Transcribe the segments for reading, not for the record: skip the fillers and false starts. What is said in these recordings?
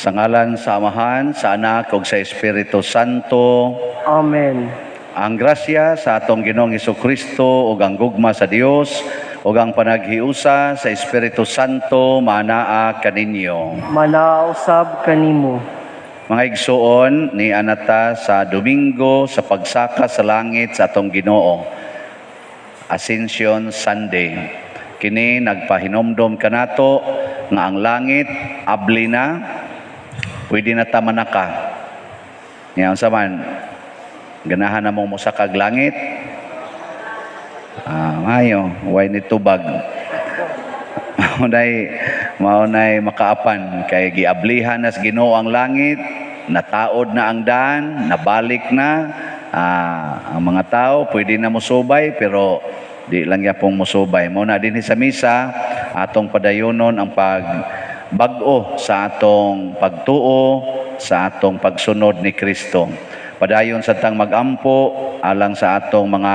Sa ngalan sa Amahan, sa Anak ug sa Espiritu Santo. Amen. Ang grasya sa atong Ginoong Kristo ug ang gugma sa Dios ug ang panaghiusa sa Espiritu Santo manaa kaninyo. Manaa usab kanimo. Mga igsuon, ni anata sa Domingo sa pagsaka sa langit sa atong Ginoo. Ascension Sunday. Kini nagpahinomdom kanato nga ang langit abli na, pwede na ta manaka. Nya unsa man, ganahan na mong mosakag langit? Ah, maayo, way ni tubag. Mao nay makaapan kay giablihan nas Ginoo ang langit, nataod na ang daan, nabalik na ang mga tao pwede na mosubay, pero di lang gyapon mosubay. Mao na dinhi sa misa atong padayonon ang pag bag-o sa atong pagtuo, sa atong pagsunod ni Kristo. Padayon sa tang magampo alang sa atong mga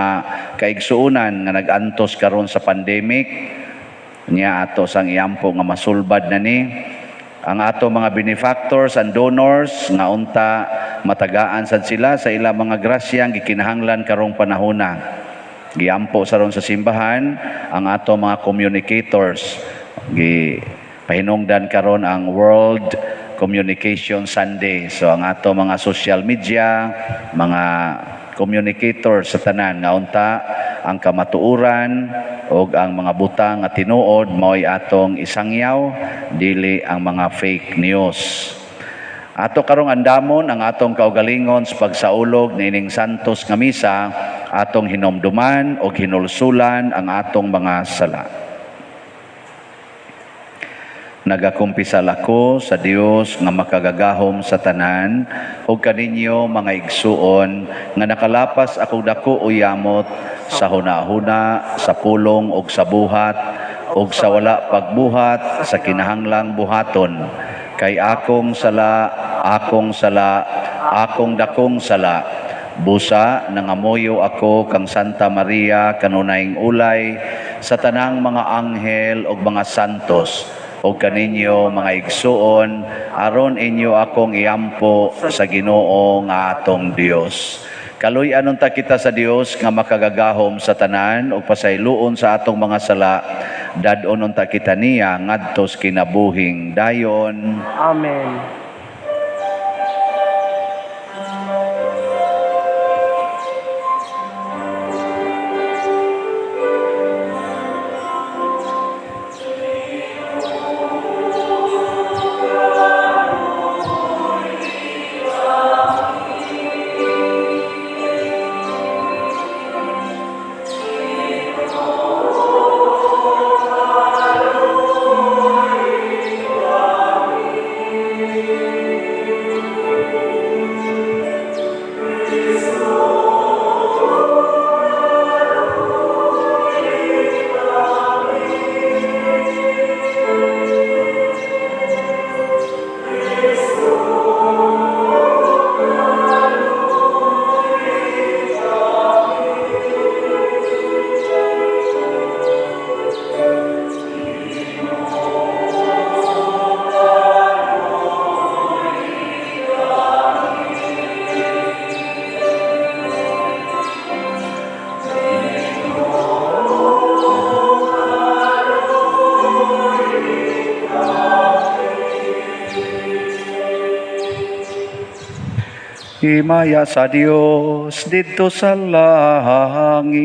kaigsuonan nga nag-antos karon sa pandemic. Nya ato sang iampo nga masulbad na ni ang ato mga benefactors and donors nga unta matagaan sad sila sa ilang mga grasya gikinahanglan karong panahona. Giampo sa ron sa simbahan ang ato mga communicators. Gi pahinungdan karon ang World Communication Sunday. So ang ato mga social media, mga communicators sa tanan nga unta ang kamatuoran ug ang mga butang nga tinuod mao'y atong isangyaw, dili ang mga fake news. Ato karong andamon ang atong kaugalingon sa pagsaulog niining santos nga misa, atong hinomduman og hinulsulan ang atong mga sala. Nagakumpisal ako sa Dios nga makagagahom sa tanan ug kaninyo, mga igsuon, nga nakalapas akong dako o yamot sa hunahuna, sa pulong ug sa buhat ug sa wala pagbuhat sa kinahanglang buhaton. Kay akong sala, akong sala, akong dakong sala. Busa nangamuyo ako kang Santa Maria, kanunayng ulay, sa tanang mga anghel ug mga santos, ug kaninyo, mga igsuon, aron inyo akong iampo sa Ginoo nga atong Dios. Kaluy-an unta kita sa Dios nga makagagahom sa tanan ug pasayloon sa atong mga sala. Dad-on unta kita niya ngadto sa kinabuhing dayon. Amen. Himaya sa Dios didto sa langit.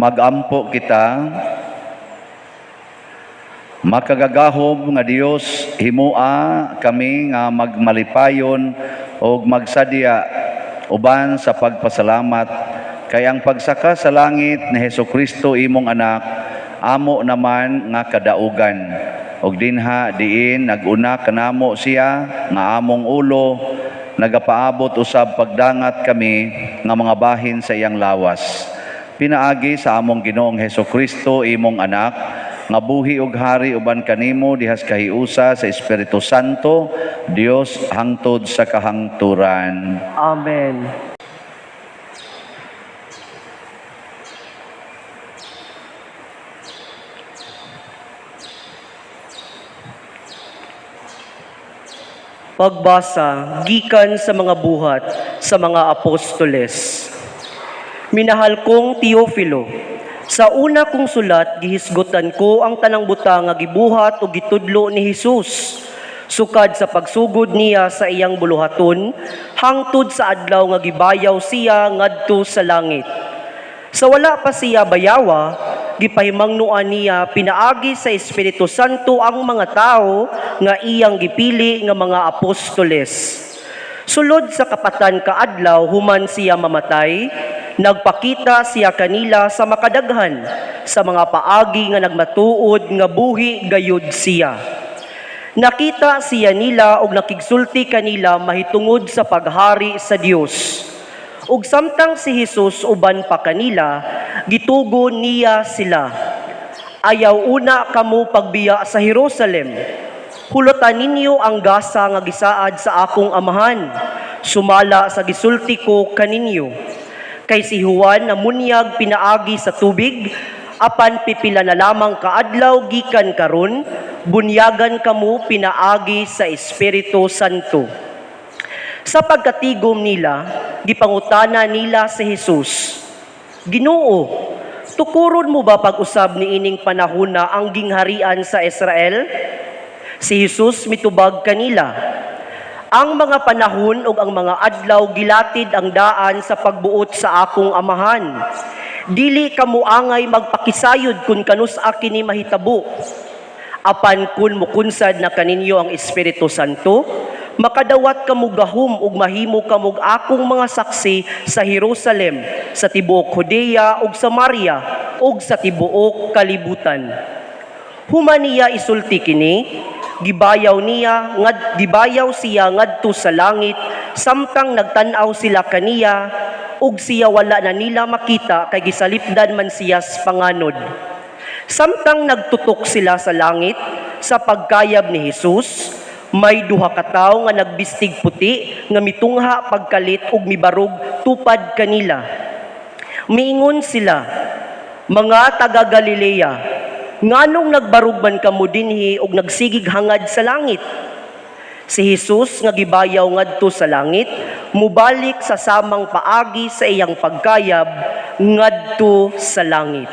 Magampo kita. Makagagahom nga Dios, himua kami nga magmalipayon og magsadya uban sa pagpasalamat kay ang pagsaka sa langit ni Hesukristo, imong anak, amo naman nga kadaugan, ug dinha diin naguna kanamo siya nga among ulo, nagapaabot usab pagdangat kami nga mga bahin sa iyang lawas, pinaagi sa among Ginoong Hesukristo, imong anak, nga buhi ug hari uban kanimo dihas kahiusa sa Espiritu Santo, Dios, hangtod sa kahangturan. Amen. Pagbasa gikan sa mga Buhat sa mga Apostoles. Minahal kong Teofilo, sa una kong sulat gihisgutan ko ang tanang butang nga gibuhat o gitudlo ni Hesus sukad sa pagsugod niya sa iyang buluhaton hangtod sa adlaw nga gibayaw siya ngadto sa langit. Sa wala pa siya bayawa, gipahimangnoan niya pinaagi sa Espiritu Santo ang mga tao nga iyang gipili nga mga apostoles. Sulod sa kapatan ka adlaw human siya mamatay, nagpakita siya kanila sa makadaghan sa mga paagi nga nagmatuod nga buhi gayud siya. Nakita siya nila og nakigsulti kanila mahitungod sa paghari sa Dios. Ug samtang si Hesus uban pa kanila, gitugon niya sila. "Ayaw una kamo pagbiya sa Jerusalem. Hulutan ninyo ang gasa nga gisaad sa akong amahan, sumala sa gisulti ko kaninyo. Kay si Juan namunyag pinaagi sa tubig, apan pipila na lamang kaadlaw gikan karon, bunyagan kamo pinaagi sa Espiritu Santo." Sa pagkatigom nila, gipangutana nila si Jesus, "Ginoo, tukuron mo ba pag-usab niining panahona ang gingharian sa Israel?" Si Jesus mitubag kanila, "Ang mga panahon ug ang mga adlaw gilatid ang daan sa pagbuot sa akong Amahan. Dili kamo angay magpakisayod kung kanus-a kini mahitabo. Apan kun mukunsad na kaninyo ang Espiritu Santo, makadawat kamo gahom ug mahimo kamog akong mga saksi sa Jerusalem, sa tibuok Judea ug Samaria ug sa tibuok kalibutan." Human niya isulti kini, gibayaw siya ngadto sa langit samtang nagtan-aw sila kaniya, ug siya wala na nila makita kay gisalipdan man siya sa panganod. Samtang nagtutok sila sa langit sa pagkayab ni Hesus, may duha ka tawo nga nagbistig puti nga mitungha pagkalit ug mibarog tupad kanila. Miingon sila, "Mga taga Galilea, nganong nagbarog man kamo dinhi ug nagsigig hangad sa langit? Si Hesus nga gibayaw ngadto sa langit, mubalik sa samang paagi sa iyang pagkayab ngadto sa langit."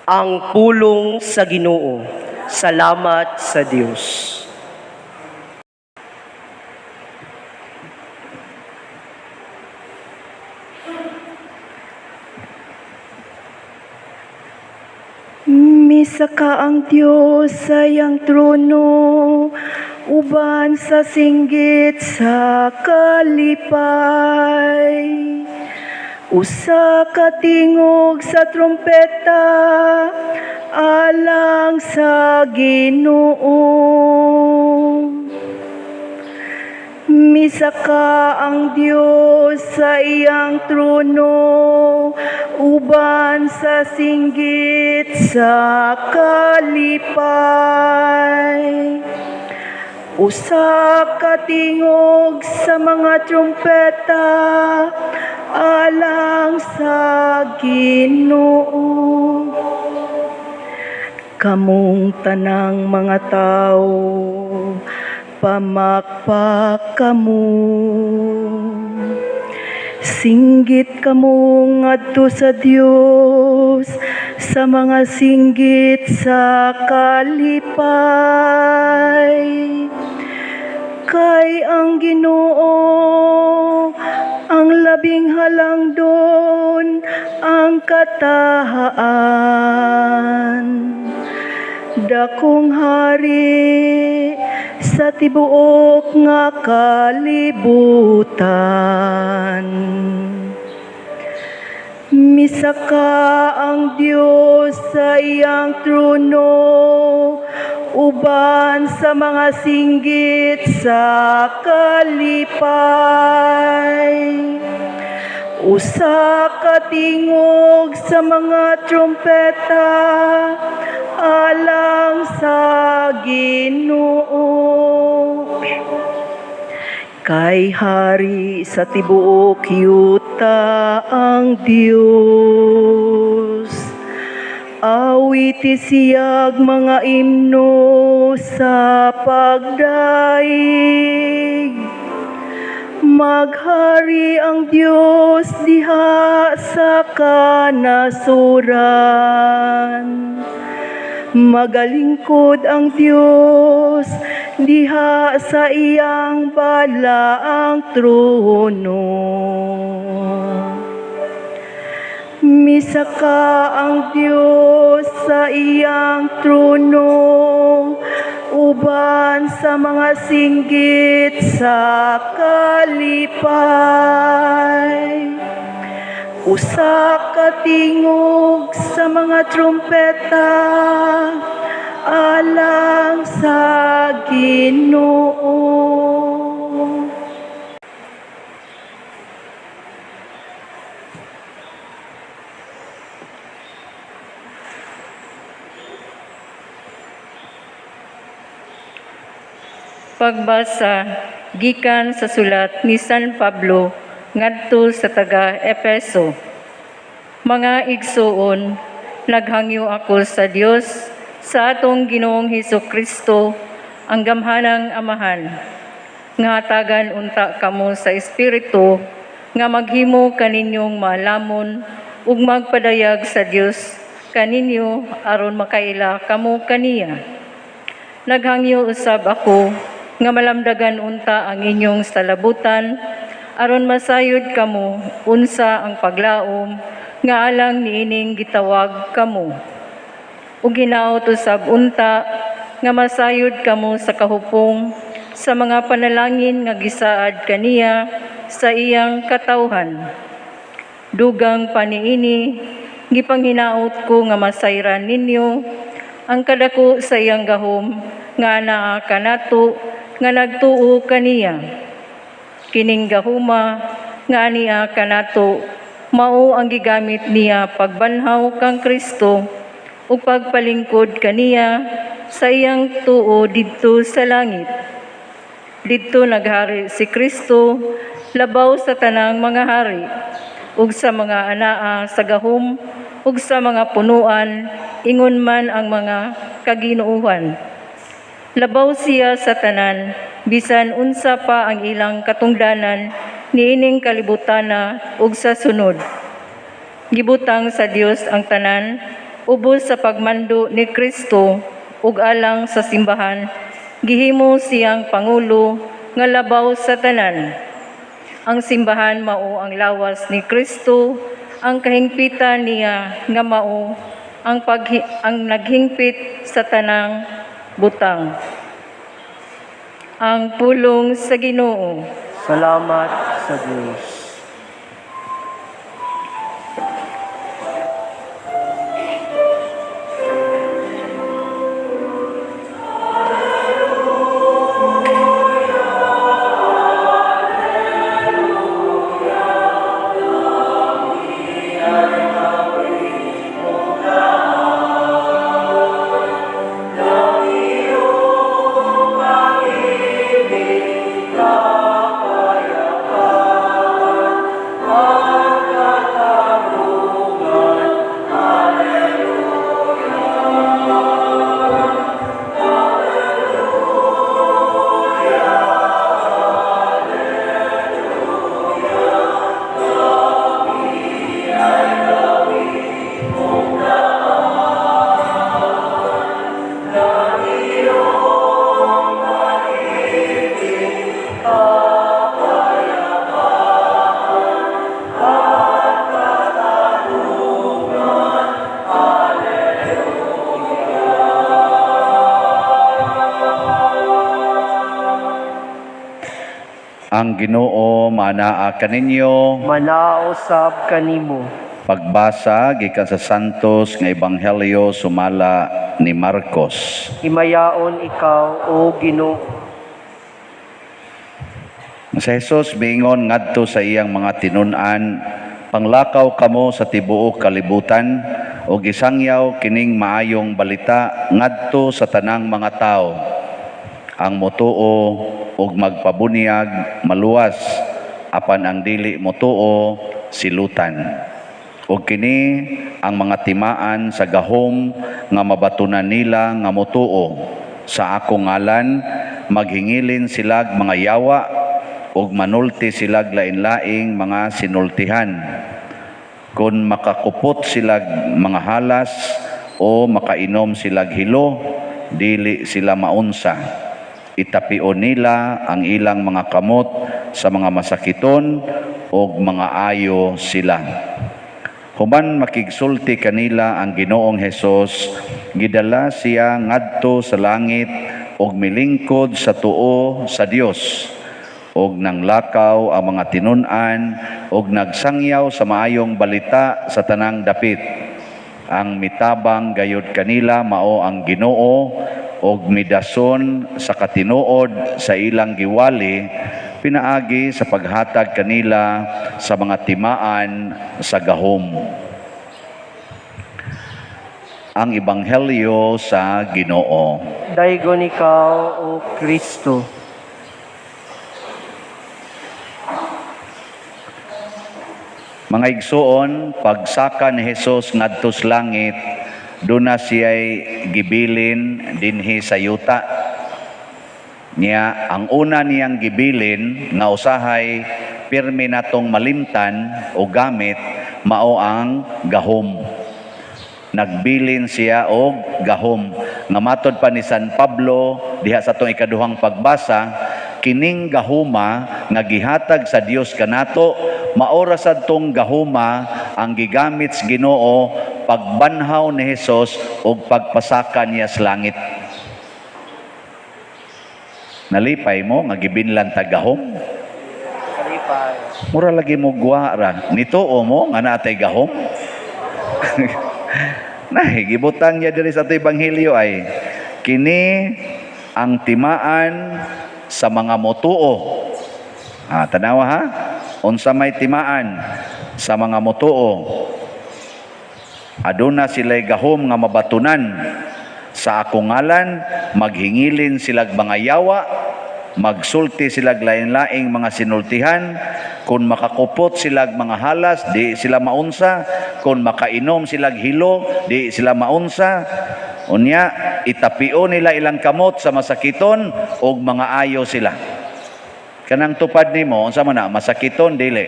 Ang pulong sa Ginoo. Salamat sa Dios. Misaka ang Dios sa iyang trono, uban sa singgit sa kalipay. Usa ka tingog sa trompeta alang sa Ginoo. Misaka ang Dios sa iyang trono, uban sa singgit sa kalipay. Usa ka tingog sa mga trompeta alang sa Ginoo. Kamong tanang mga tao, pamakpak kamo. Singgit kamo ngadto sa Dios sa mga singgit sa kalipay. Kay ang Ginoo Ang labing halangdon ang katahaan. Dakong hari sa tibuok nga kalibutan. Misaka ang Dios sa iyang trono uban sa mga singgit sa kalipay. Usa ka tingog sa mga trumpeta alang sa Ginoo. Kay hari sa tibuok yuta ang Dios. Awiti siyag mga imno sa pagdaig. Maghari ang Dios diha sa kanasuran. Magalingkod ang Dios diha sa iyang balaang trono. Misaka ang Dios sa iyang trono uban sa mga singgit sa kalipay. Usa ka tingog sa mga trumpeta alang sa Ginoo. Pagbasa gikan sa sulat ni San Pablo ngadto sa taga Efeso. Mga igsuon, naghangyo ako sa Dios sa atong Ginoong Hesus Kristo, ang gamhanang Amahan, nga hatagan unta kamo sa Espiritu nga maghimo kaninyong maalamon ug magpadayag sa Dios kaninyo aron makaila kamo kaniya. Naghangyo usab ako nga malamdagan unta ang inyong salabutan aron masayod kamo unsa ang paglaom nga alang niining gitawag kamo. Ug hinaot usab unta nga masayod kamo sa kahupong sa mga panalangin nga gisaad kaniya sa iyang katawhan. Dugang pa niini, gipanghinaot ko nga masayran ninyo ang kadako sa iyang gahom nga anaa kanato nga nagtuo kaniya. Kining gahuma nga ania kanato mao ang gigamit niya pagbanhaw kang Kristo ug pagpalingkod kaniya sa iyang tuo didto sa langit. Didto naghari si Kristo labaw sa tanang mga hari ug sa mga anaa sa gahom ug sa mga punuan, ingon man ang mga kaginoohan. Labaw siya sa tanan, bisan unsa pa ang ilang katungdanan niining kalibutana ug sa sunod. Gibutang sa Dios ang tanan ubos sa pagmando ni Kristo ug alang sa simbahan gihimo siyang pangulo nga labaw sa tanan. Ang simbahan mao ang lawas ni Kristo, ang kahingpitan niya nga mao ang naghingpit sa tanang butang. Ang pulong sa Ginoo. Salamat sa Diyos. Ang Ginoo manaa kaninyo. Manaa usab kanimo. Pagbasa gikan sa Santos nga Ebanghelyo sumala ni Marcos. Himayaon ikaw, o Ginoo. Si Jesus miingon ngadto sa iyang mga tinun-an, "Panglakaw kamo sa tibuok kalibutan ug isangyaw kining maayong balita ngadto sa tanang mga tawo. Ang motuo ug magpabunyag maluwas, apan ang dili motuo silutan. Ug kini ang mga timaan sa gahom nga mabatunan nila nga motuo: sa akong ngalan maghingilin silag mga yawa ug manulti silag lain-laing mga sinultihan. Kung makakupot silag mga halas o makainom silag hilo, dili sila maunsa. Itapion nila ang ilang mga kamot sa mga masakiton ug mga ayo sila." Human makigsulti kanila ang Ginoong Hesus, gidala siya ngadto sa langit ug milingkod sa tuo sa Dios. Ug nanglakaw ang mga tinun-an ug nagsangyaw sa maayong balita sa tanang dapit. Ang mitabang gayud kanila mao ang Ginoo ug midason sa katinuod sa ilang giwali pinaagi sa paghatag kanila sa mga timaan sa gahom. Ang Ebanghelyo sa Ginoo. Daygon ikaw, O Kristo. Mga igsuon, pagsaka ni Hesus ngadto sa langit, duna siya'y gibilin dinhi sa yuta. Niya, ang una niyang gibilin nga usahay pirmi natong malimtan o gamit mao ang gahom. Nagbilin siya og gahom. Nga matod pa ni San Pablo diha sa atong ikaduhang pagbasa, kining gahuma nga gihatag sa Dios kanato, maora sad tong gahuma ang gigamit sa Ginoo pagbanhaw ni Hesus ug pagpasaka niya sa langit. Nalipay mo nga gibinlan ta gahom? Kalipay. Mura lagi mo guwa ra. Nituo mo nga naa tay gahom? Nay, gibutang niya diri sa ato ebanghelyo ay kini ang timaan sa mga motuo. Ah, tanawa ha? Unsa may timaan sa mga motuo? Aduna sila'y gahom nga mabatunan. Sa akong ngalan, maghingilin silag mga yawa, magsulti silag lain-laing mga sinultihan, kung makakupot silag mga halas, di sila maunsa, kung makainom silag hilo, di sila maunsa. Unya, itapio nila ilang kamot sa masakiton og mga ayo sila. Kanang tupad nimo, unsa man na, masakiton dili?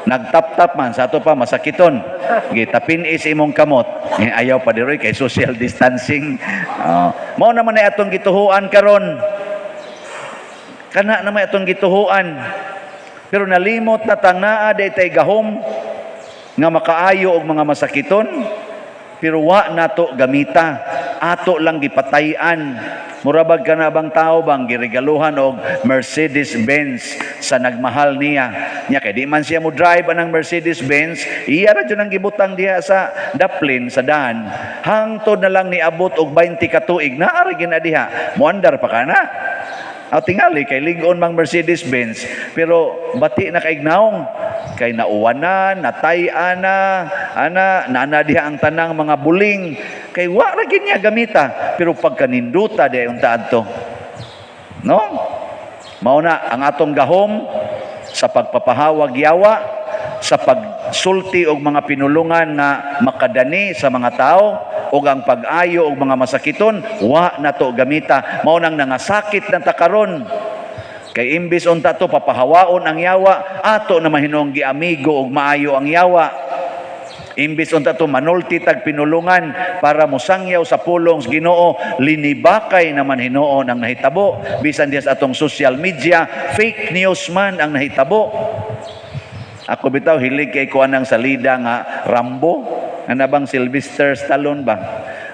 Nagtap-tap man sa ato pa masakiton. Gitapin is imong kamot. Eh, ayaw pa diroy kay social distancing. Mao naman ay atong gituhuan karon. Kana naman atong gituhuan. Pero nalimot na tang naa day tay gahom nga makaayo og mga masakiton. Pero wa nato gamita. Ato lang gipatayan. Murabag ka na bang tao bang giregaluhan og Mercedes-Benz sa nagmahal niya. Nya kay di man siya mo drive anang Mercedes-Benz, iya ra jud ang gibutang diha sa daplin sa daan. Hangtod na lang niabot og 20 ka tuig, naa ra gyud na diha. Moandar pa ka na. Aw tingali kay lig-on mang Mercedes-Benz, pero bati na kay naong kay nauwanan, natay-an na, ana naana diha ang tanang mga buling kay wa ra gyud niya gamita, pero pagkaninduta di unta adto. No? Mao na ang atong gahom sa pagpapahawag yawa, sa pagsulti og mga pinulungan nga makadani sa mga tao ug ang pag-ayo og mga masakiton, wa nato gamita. Mao nang nangasakit na ta karon. Kay imbis unta to papahawaon ang yawa, ato na mahinong giamigo og maayo ang yawa. Imbis unta to manulti tag pinulungan para mosangyaw sa pulong sa Ginoo, linibakay naman hinuon ang nahitabo. Bisan diha sa atong social media, fake news man ang nahitabo. Ako bitaw hilig kay kuan ang salida nga Rambo, ana bang Sylvester Stallone ba?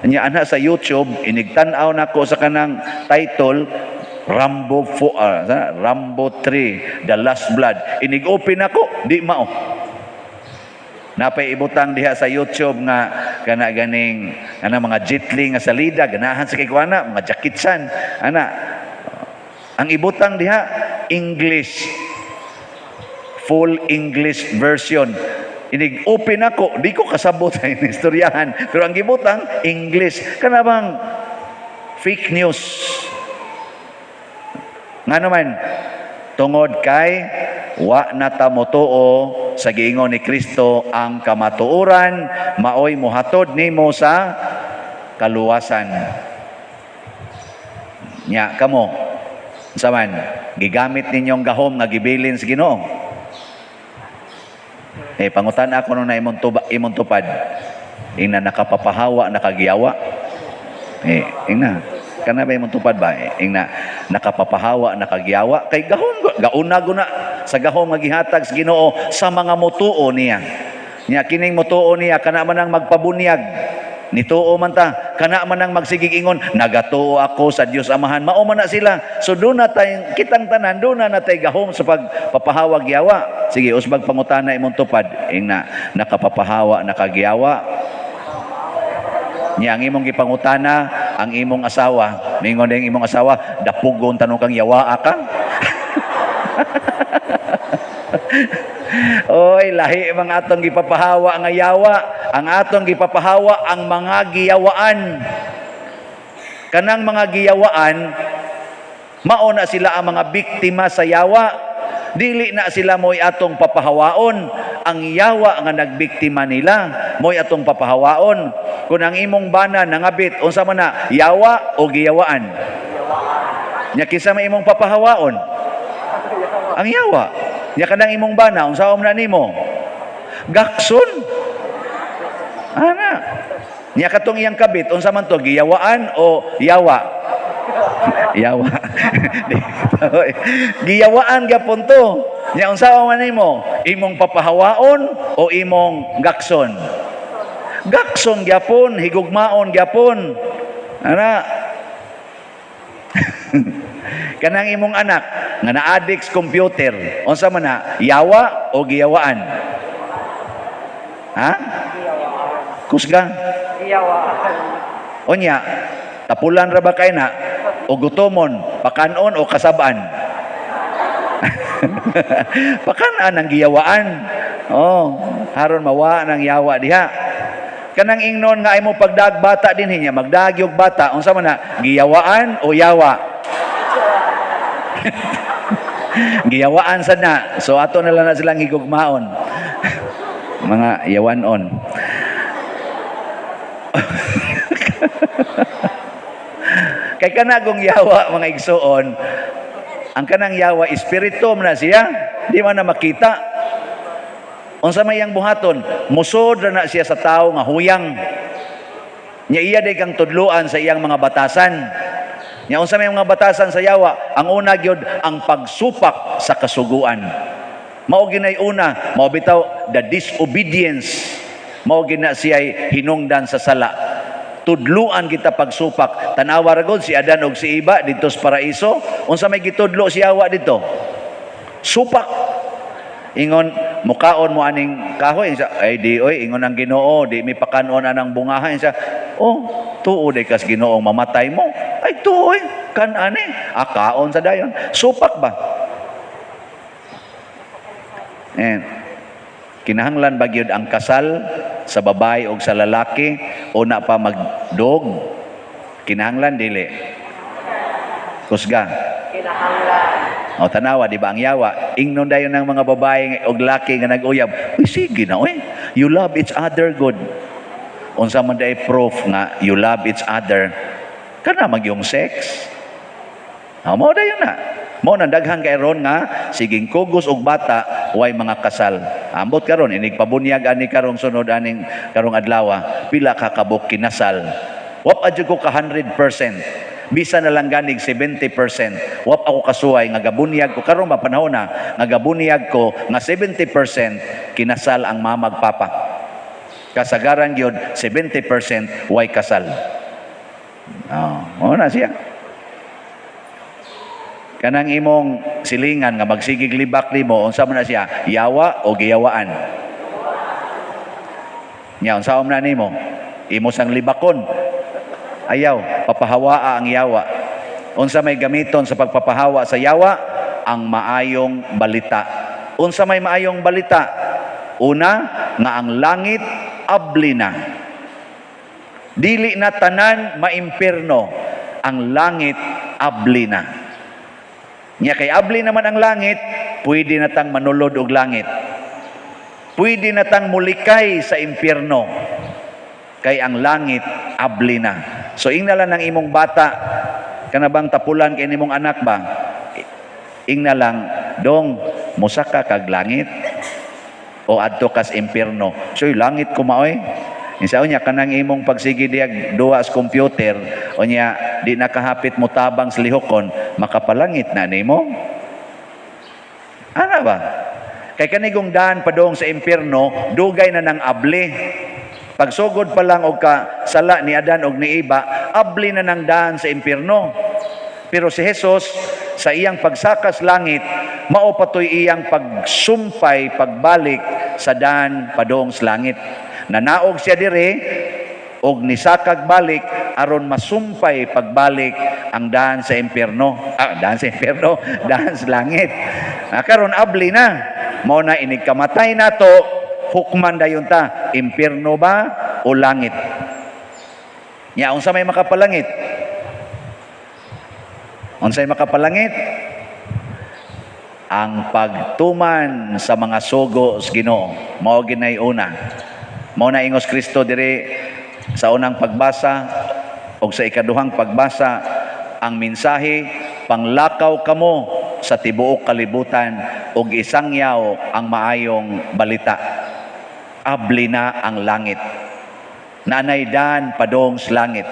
Anya ana sa YouTube, inigtan-aw nako sa kanang title Rambo 4, Rambo 3, The Last Blood. Inig-open ako, di mao. Napay ibutang diha sa YouTube nga kana ganing ana mga Jet Li nga salida, ganahan sa kay ana, mga Jackie Chan, ana. Ang ibutang diha, English, full English version. Inig open ako, di ko kasabot sa istoryahan, pero ang gibutang English, kana bang fake news. Nga naman, tungod kay wa na ta motuo sa giingon ni Kristo, ang kamatuoran maoy mohatod nimo sa kaluwasan. Nya kamo, unsa man gigamit ninyong gahom nga gibilin sa Ginoo? Eh, pangutan ako nung na imong, tuba, imong tupad. Ingna, nakapapahawa na kag yawa? Eh, ingna. Kana ba imong tupad ba? Eh, ingna, nakapapahawa na kag yawa? Kay gahom, gauna guna sa gahom nga gihatag sa Ginoo sa mga mutuo niya. Nya kining mutuo niya, kana man ang magpabunyag. Nituo man ta, kana man ang magsigig ingon, "Nagatuo ako sa Dios Amahan." Mao man na sila. So doon na tay, kitang tanan, doon na natay gahom sa pagpapahawag yawa. Sige, usbag pangutana imong tupad. Ingna, nakapapahawa na kag yawa? Nya ang imong gipangutana, ang imong asawa. Mingon din imong asawa, "Dapugon tanong kang yawa ka." Oy, lahi mga atong gipapahawa nga yawa. Ang atong gipapahawa ang mga giyawaan. Kanang mga giyawaan, mao na sila ang mga biktima sa yawa. Dili na sila mo'y atong papahawaon. Ang yawa nga nagbiktima nila, mo'y atong papahawaon. Kung ang imong bana nangabit, unsa man na, yawa o giyawaan? Nya kinsa may imong papahawaon? Ang yawa. Nya kanang imong bana, unsa man na nimo? Gakson. Ana. Nya katong iyang kabit, unsa man to, giyawaan o yawa? Yawa. Giyawaan gyapon to. Nya unsa man nimo? Imong papahawaon o imong gakson? Gakson gyapon, higugmaon gyapon. Ana. Kanang imong anak nga na-addict sa computer, unsa man na, yawa o giyawaan? Ha? Kusga. Unya, tapulan ra ba kay na o gutomon, pakanon o kasabaan? Pakanan ang giyawaan. Oh, haron mawa ng yawa diha. Kanang ingnon nga ay mo pagdag bata din niya, magdagyog bata, unsa man na, giyawaan o yawa? Giyawaan sad na. So ato na lang na silang higugmaon. Mga yawanon. Kay kanagong yawa, mga igsuon, ang kanang yawa espiritu man na siya, di man na makita. Unsa may iyang buhaton, musod ra na siya sa tao nga huyang. Nya iya day kang tudluan sa iyang mga batasan. Nya unsa may mga batasan sa yawa? Ang una gyud, ang pagsupak sa kasuguan. Mao ginay una, mao bitaw the disobedience. Mao gina siya hinungdan sa sala. Tudluan kita pagsupak. Tanawa ra gud si Adan og si Eva didto sa paraiso. Unsa may gitudlo si yawa didto? Supak. Ingon, "Mukaon mo aning kahoy." Siya, "Ay di oy, ingon ang Ginoo, di mi pakanon anang bungahan." Siya, "Oh, tuo day kas Ginoo mamatay mo." "Ay tuo oy, kan ani." Ah, kaon sa dayon. Supak ba? And kinahanglan ba gyud ang kasal sa babae o sa lalaki o na pa magdog? Kinahanglan, dili? Kusga. O tanawa, di ba ang yawa? Ingnon dayon ng mga babae og laki nga nag-uyab, "Uy, sige na, uy. You love each other good." Unsa man day proof nga you love each other? Kana magyong sex. Ha, mao dayon na. Mao nang daghan kay ron nga siging kugos og bata, way mga kasal. Ambot karon inig pabunyag ani karong sunod aning karong adlaw, pila ka kabuk kinasal. Wa pa jud ko ka 100%. Bisa na lang ganig 70%. Wa pa ako kasuway nga gabunyag ko karon ba panahon na nga gabunyag ko nga 70% kinasal ang mamag papa. Kasagaran gyud 70% way kasal. Oh, mao na siya. Kanang imong silingan nga magsigig libak nimo, unsa man na siya? Yawa o giyawaan? Nya unsa man na nimo? Imo sang libakon. Ayaw, papahawaa ang yawa. Unsa may gamiton sa pagpapahawa sa yawa? Ang maayong balita. Unsa may maayong balita? Una, nga ang langit abli na. Dili na tanan maimpirno, ang langit abli na. Nya kay abli naman ang langit, pwede na tang manulod og langit. Pwede na tang mulikay sa impyerno. Kay ang langit abli na. So ingna lang ng imong bata, kana bang tapulan kay nimong anak ba? Ingna lang, "Dong, musaka kag langit o adto kas impyerno?" "So langit ko maoy." Insa niya kanang imong pagsige diyag duwa sa computer, unya di nakahapit mo tabang sa lihokon, makapalangit na nimo? Ana ba? Kay kanigong daan padong sa impyerno, dugay na nang abli. Pagsugod pa lang og ka sala ni Adan og ni Eva, abli na nang daan sa impyerno. Pero si Jesus sa iyang pagsakas langit, mao patoy iyang pagsumpay pagbalik sa daan padong sa langit. Nanaog siya dire og nisakag balik aron masumpay pagbalik ang daan sa impyerno. Ah, daan sa impyerno, daan sa langit. Ah, karon abli na. Mao na inig kamatay nato, hukman dayon ta, impyerno ba o langit? Nya unsa may makapalangit? Unsay makapalangit? Ang pagtuman sa mga sugo sa Ginoo. Mao ginay una. Mao na ingos Kristo diri sa unang pagbasa o sa ikaduhang pagbasa ang mensahe, "Panglakaw kamo sa tibuok kalibutan ug isangyaw ang maayong balita." Abli na ang langit. Naanay daan padong sa langit.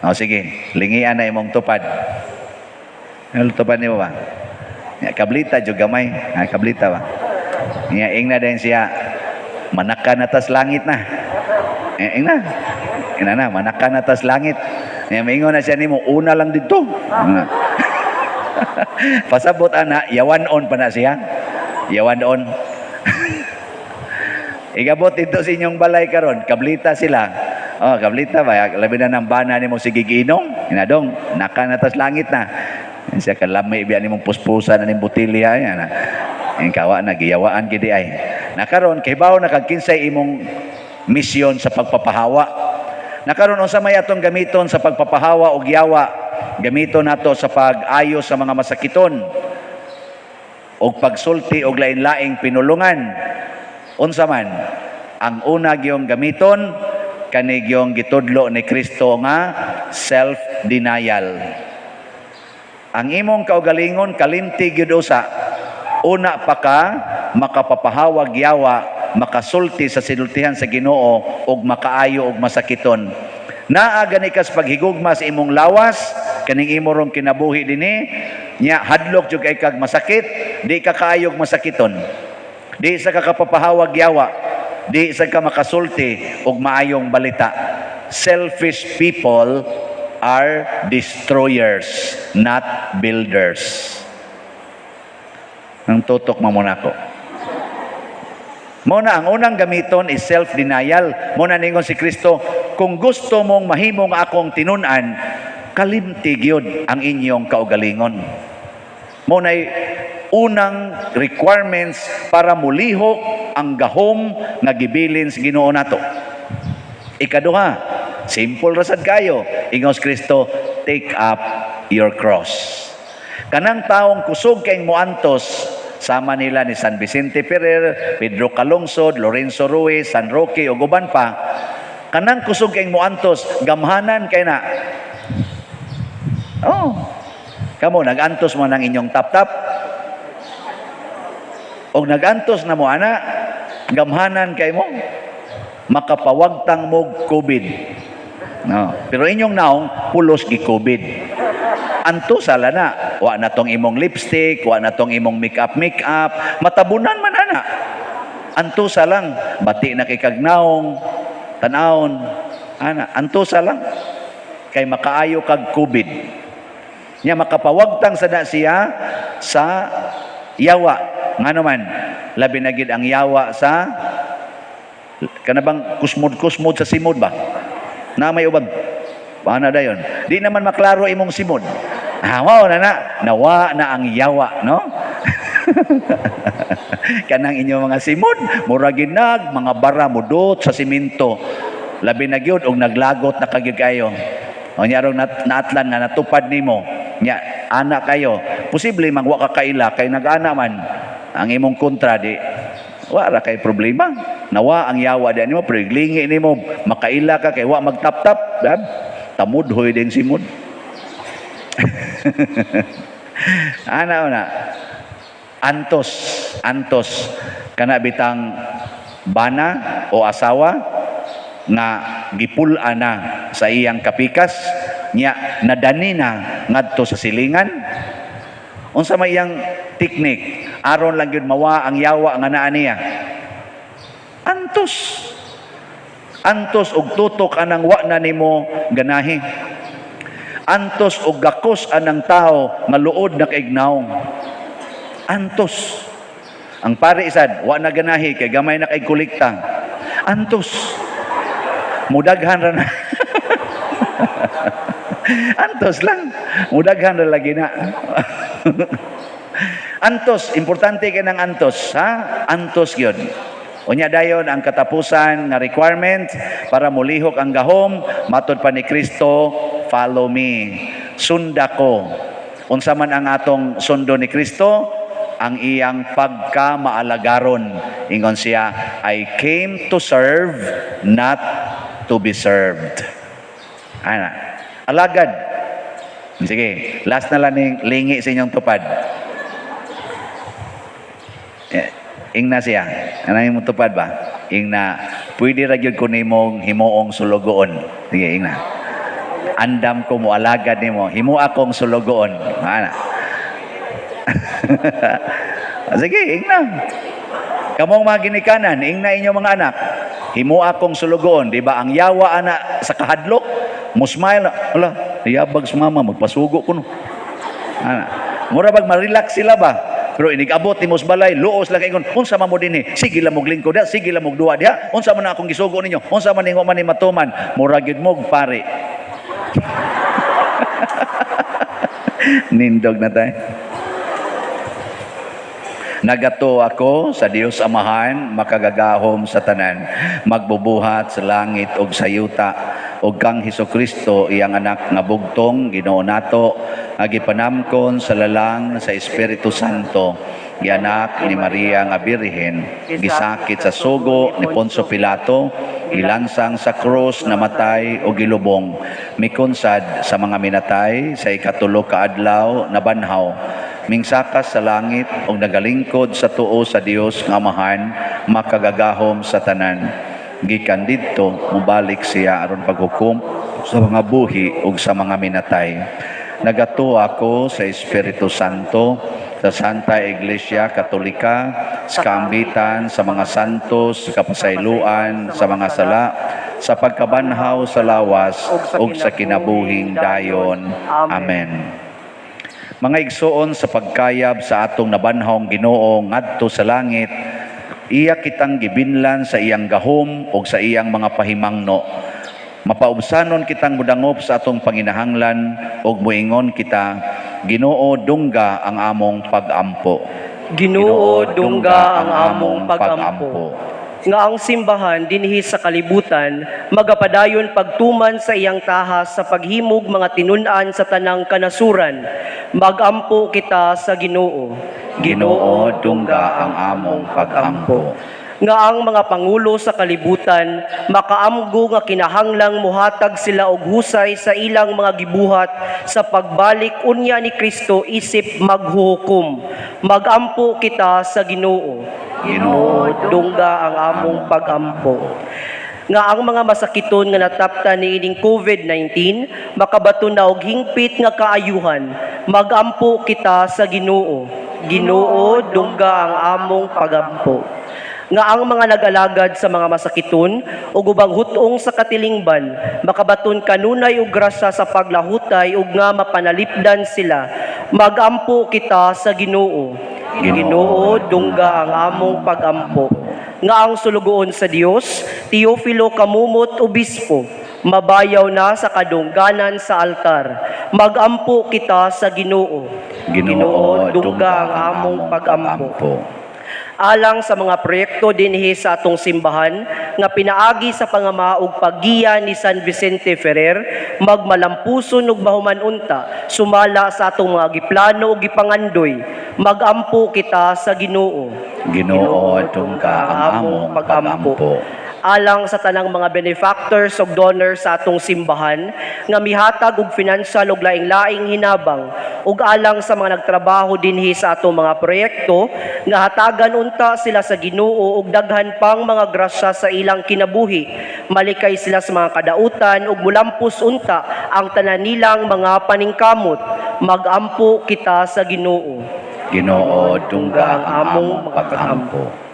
O sige, lingian na imong tupad. Ano tupad nimo ba? Ya, kablita jud gamay. Ah, kablita ba? Ya, ingna din siya. "Manaka na tas langit na." Eh, ingna. Ingna na, "Manaka na tas langit." Ya, maingon na siya nimo, "Una lang dito." Pasabot ana, yawan on pa na siya. Yawan on. Igabot dito sa inyong balay karon, kablita sila. Oh, kablita ba? Labi na ng bana nimo sige giinom. Inadong, naka na tas langit na. Yan siya kalami biya nimong puspusan na ning botelya yan. Ang kawa na giyawaan gidi ay. Nakaron kay bawo na kag kinsay imong misyon sa pagpapahawa. Nakaron unsa may atong gamiton sa pagpapahawa og yawa? Gamiton nato sa pag-ayo sa mga masakiton og pagsulti og lain-laing pinulungan. Unsa man ang una gyong gamiton? Kani gyong gitudlo ni Kristo nga self-denial. Ang imong kaugalingon kalimti gyud usa. Una pa ka makapapahawag yawa, makasulti sa sinultihan sa Ginoo ug makaayo og masakiton. Naa gani kas paghigugma sa imong lawas, kaning imo rong kinabuhi dinhi, nya hadlok jud kay kag masakit, di ka kaayog masakiton. Di sa ka kapapahawag yawa, di sa ka makasulti og maayong balita. Selfish people are destroyers, not builders. Nang tutok mo muna ko. Mo na ang unang gamiton is self-denial. Mo na ningon si Kristo, "Kung gusto mong mahimong akong tinun-an, kalimti gyud ang inyong kaugalingon." Mo na unang requirements para mulihok ang gahom nga gibilin sa Ginoo nato. Ikaduha, simple ra sad kayo. Ingos Kristo, "Take up your cross." Kanang taong kusog kay moantos, sama nila ni San Vicente Ferrer, Pedro Calungsod, Lorenzo Ruiz, San Roque ug uban pa, kanang kusog kay moantos, gamhanan kay na. Oh. Kamo nagantos mo ng inyong tap-tap. Og nagantos na mo ana, gamhanan kay mo makapawagtang mo COVID. No. Pero inyong naong pulos gi COVID. Anto sala na, wa na tong imong lipstick, wa na tong imong makeup makeup, matabunan man ana. Antusa lang, bati na kay kag naong, tan-awon, ana, antusa lang kay makaayo kag COVID. Nya makapawagtang sada siya sa yawa. Ngano man, labi na gid ang yawa sa kana bang kusmod-kusmod sa simod ba? Na may uban. Paano dayon? Di naman maklaro imong simod. Ah, wow na na. Nawa na ang yawa, no? Kanang inyong mga simod, mura ginag, mga bara mudot sa simento. Labi na gyud og naglagot na kagyud kayo. O nya aron naatlan nga natupad nimo. Nya ana kayo. Posible man wa ka kaila kay nag-ana man ang imong kontra, di wa ra kay problema. Nawa ang yawa di nimo, pero lingi nimo makaila ka kay wa magtap-tap, dab tamudhoy din simod. Ana na. Antos, antos kana bitang bana o asawa nga gipul-an na sa iyang kapikas, nya nadani na ngadto sa silingan. Unsa may iyang teknik aron lang gyud mawa ang yawa nga naa niya? Antos, antos og tutok anang wa na nimo ganahi. Antos og gakos anang tao nga luod na kaignaw. Antos ang pare isad wa na ganahi kay gamay na kay kolekta. Antos, mudaghan ra na. Antos lang, mudaghan ra lagi na. Antos, importante kay ng antos, ha? Antos gyud. Unya dayon ang katapusan nga requirement para mulihok ang gahom, matod pa ni Kristo, "Follow me." Sunda ko. Unsa man ang atong sundo ni Kristo? Ang iyang pagkamaalagaron. Ingon siya, "I came to serve, not to be served." Ana. Alagad. Sige, last na lang ning lingi sa inyong tupad. Eh, ingna siya. Ano yung tupad ba? Ingna, "Pwede ra gyud ko nimong himuong sulugoon." Sige, ingna. "Andam ko mo alagad nimo. Himo akong sulugoon." Ana. Sige, ingna. Kamong mga ginikanan, ingna inyong mga anak. "Himo akong sulugoon," di ba? Ang yawa ana sa kahadlok, mo smile, "Ala, yabag sa mama, magpasugo ko no." Ana. Mura bag ma-relax sila ba? Pero inig-abot ni sa balay, luos lang ingon, "Unsa man mo dinhi? Sige lang mog lingkod diha, sige lang mog duwa diha. Unsa man na akong gisugo ninyo? Unsa man ningo man ni matuman?" Mura gyud mog pare. Nindog na tayo. Nagato ako sa Dios Amahan, makagagahom sa tanan, magbubuhat sa langit ug sa yuta, ug kang Hesus Kristo, iyang anak nga bugtong, Ginoo nato, nga gipanamkon sa lalang sa Espiritu Santo, gianak ni Maria nga Birhen, gisakit sa sugo ni Poncio Pilato, gilansang sa krus, namatay o gilubong, mikunsad sa mga minatay, sa ikatulo ka adlaw nabanhaw, mingsakas sa langit ug nagalingkod sa tuo sa Dios nga Amahan, makagagahom sa tanan. Gikan didto mobalik siya aron paghukom sa mga buhi ug sa mga minatay. Nagatuo ako sa Espiritu Santo, sa Santa Iglesia Katolika, sa kaambitan sa mga santos, sa kapasayloan sa mga sala, sa pagkabanhaw sa lawas ug sa kinabuhing dayon. Amen. Mga igsoon, sa pagkayab sa atong nabanhawng Ginoo ngadto sa langit, iya kitang gibinlan sa iyang gahom ug sa iyang mga pahimangno. Mapaubsanon kitang mudangop sa atong panginahanglan ug moingon kita, "Ginoo, dungga ang among pagampo." Ginoo, dungga ang among pagampo. Nga ang simbahan dinhi sa kalibutan magapadayon pagtuman sa iyang tahas sa paghimog mga tinun-an sa tanang kanasuran. Magampo kita sa Ginoo. Ginoo, dungga ang among pagampo. Nga ang mga pangulo sa kalibutan makaamgo nga kinahanglang muhatag sila og husay sa ilang mga gibuhat sa pagbalik unya ni Kristo isip maghuhukom. Magampo kita sa Ginoo. Ginoo, dungga ang among pagampo. Nga ang mga masakiton nga nataptan niining COVID-19 makabaton na og hingpit nga kaayuhan. Magampo kita sa Ginoo. Ginoo, dungga ang among pagampo. Nga ang mga nag-alagad sa mga masakiton ug ubang hut-ong sa katilingban makabaton kanunay og grasya sa paglahutay ug nga mapanalipdan sila. Magampo kita sa Ginoo. Ginoo, dungga ang among pagampo. Nga ang sulugoon sa Dios, Teofilo Camomot, Obispo, mabayaw na sa kadungganan sa altar. Magampo kita sa Ginoo. Ginoo, dungga ang among pagampo. Alang sa mga proyekto dinhi sa atong simbahan nga pinaagi sa pangama ug paggiya ni San Vicente Ferrer magmalampuson ug mahuman unta sumala sa atong mga giplano ug gipangandoy. Magampo kita sa Ginoo. Ginoo, dungga ang among pagampo. Alang sa tanang mga benefactors ug donors sa atong simbahan nga mihatag og financial ug laing-laing hinabang ug alang sa mga nagtrabaho dinhi sa atong mga proyekto nga hatagan unta sila sa Ginoo og daghan pang mga grasya sa ilang kinabuhi, malikay sila sa mga kadautan ug mulampos unta ang tanan nilang mga paningkamot. Magampo kita sa Ginoo. Ginoo, dungga ang among pagampo.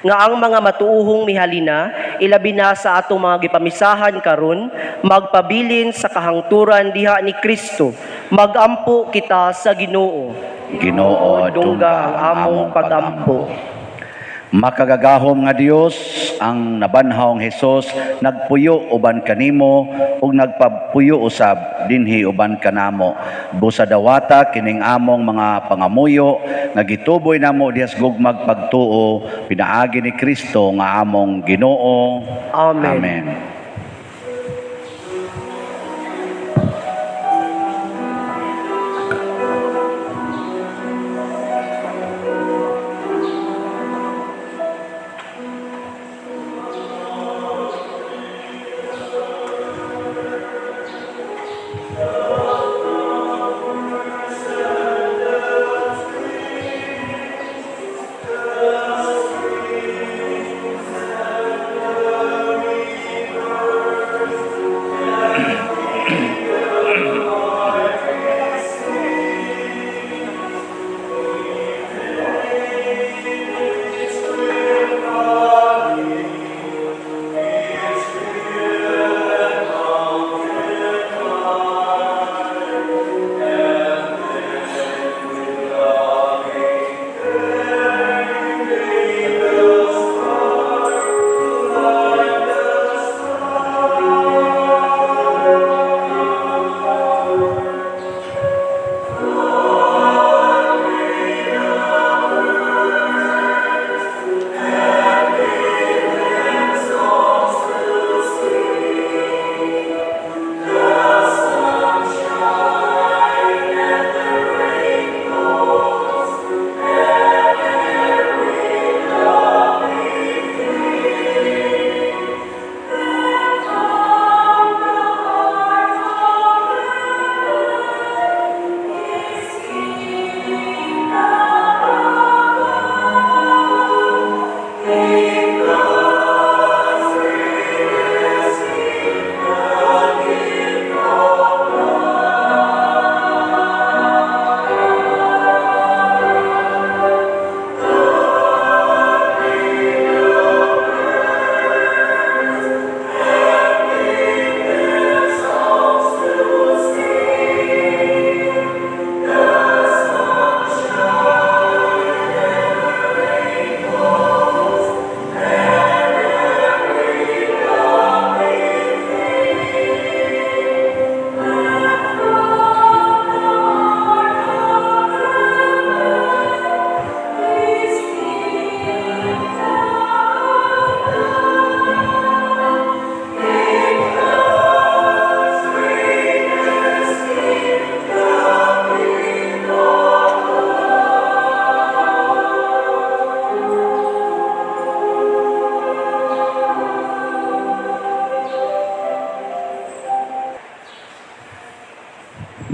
Nga ang mga matuuhong mihalina, ilabi na sa atong mga gipamisahan karon, magpabilin sa kahangturan diha ni Kristo. Magampo kita sa Ginoo. Ginoo, dungga ang among pagampo. Makagagahom nga Dios, ang nabanhawng Hesus nagpuyo uban kanimo ug nagpapuyo usab dinhi uban kanamo. Busa dawata kining among mga pangamuyo nga gituboy namo diha sa gugmag pagtuo pinaagi ni Kristo nga among Ginoo. Amen. Amen.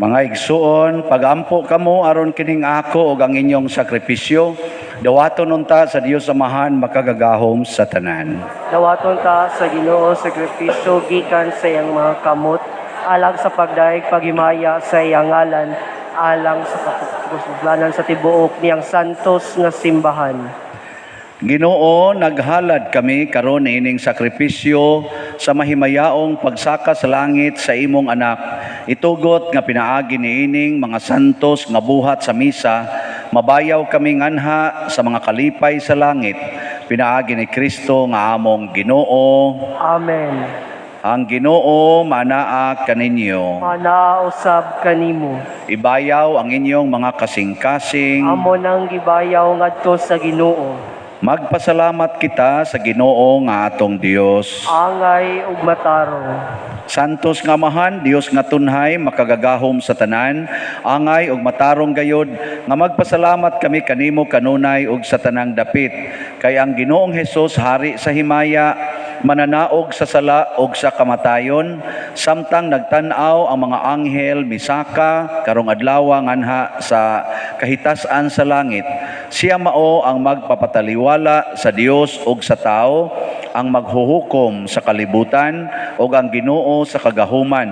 Mga igsuon, pagampo kamo aron kining ako ug ang inyong sakripisyo, dawaton unta sa Dios Amahan makagagahom sa tanan. Dawaton ta sa Ginoo sakripisyo gikan sa iyang mga kamot, alang sa pagdayeg paghimaya sa iyang ngalan, alang sa kapusuglanan sa tibuok niyang santos nga simbahan. Ginoo, naghalad kami karon ining sakripisyo sa mahimayaong pagsaka sa langit sa imong anak. Itugot nga pinaagi niining mga santos nga buhat sa misa, mabayaw kami nganha sa mga kalipay sa langit. Pinaagi ni Kristo nga among Ginoo. Amen. Ang Ginoo manaa kaninyo. Manaa usab kanimo. Ibayaw ang inyong mga kasing-kasing. Amo nang gibayaw ngadto sa Ginoo. Magpasalamat kita sa Ginoo nga atong Dios. Angay ug matarong. Santos nga Amahan, Dios nga tunhay, makagagahom sa tanan, angay ug matarong gayod nga magpasalamat kami kanimo kanunay ug sa tanang dapit. Kay ang Ginoong Hesus hari sa himaya, mananaog sa sala ug sa kamatayon, samtang nagtan-aw ang mga anghel misaka karong adlaw nganha sa kahitas-an sa langit. Siya mao ang magpapataliwala sa Dios ug sa tao, ang maghuhukom sa kalibutan ug ang Ginoo sa kagahuman.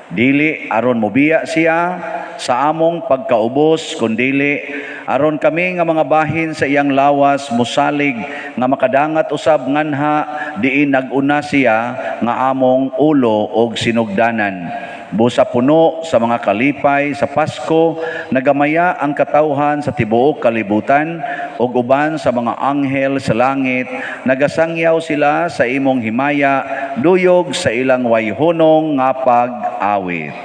Dili aron mobiya siya sa among pagkaubos, kundili aron kami nga mga bahin sa iyang lawas mosalig nga makadangat usab nganha diin nag-una siya nga among ulo og sinugdanan. Busa puno sa mga kalipay sa Pasko, nagamaya ang katawhan sa tibuok kalibutan ug uban sa mga anghel sa langit, nagasangyaw sila sa imong himaya, duyog sa ilang wayhunong nga pag-awit.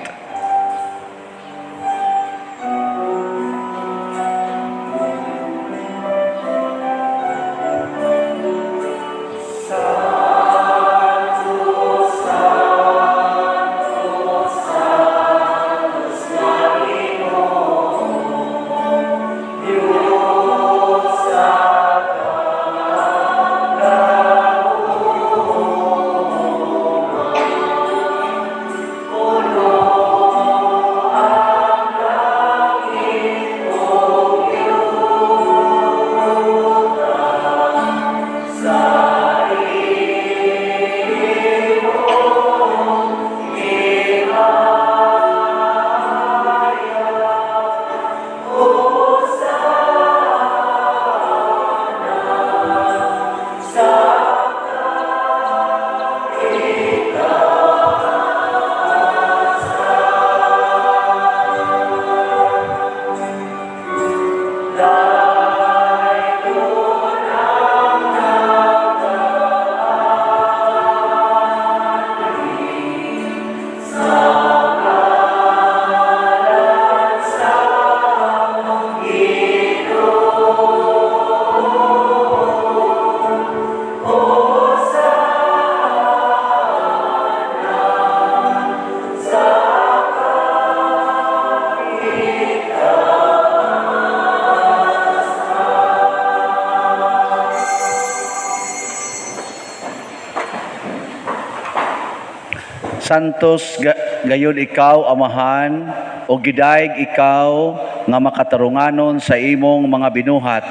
Santos gayud ikaw, Amahan, o gidayeg ikaw nga makatarunganon sa imong mga binuhat.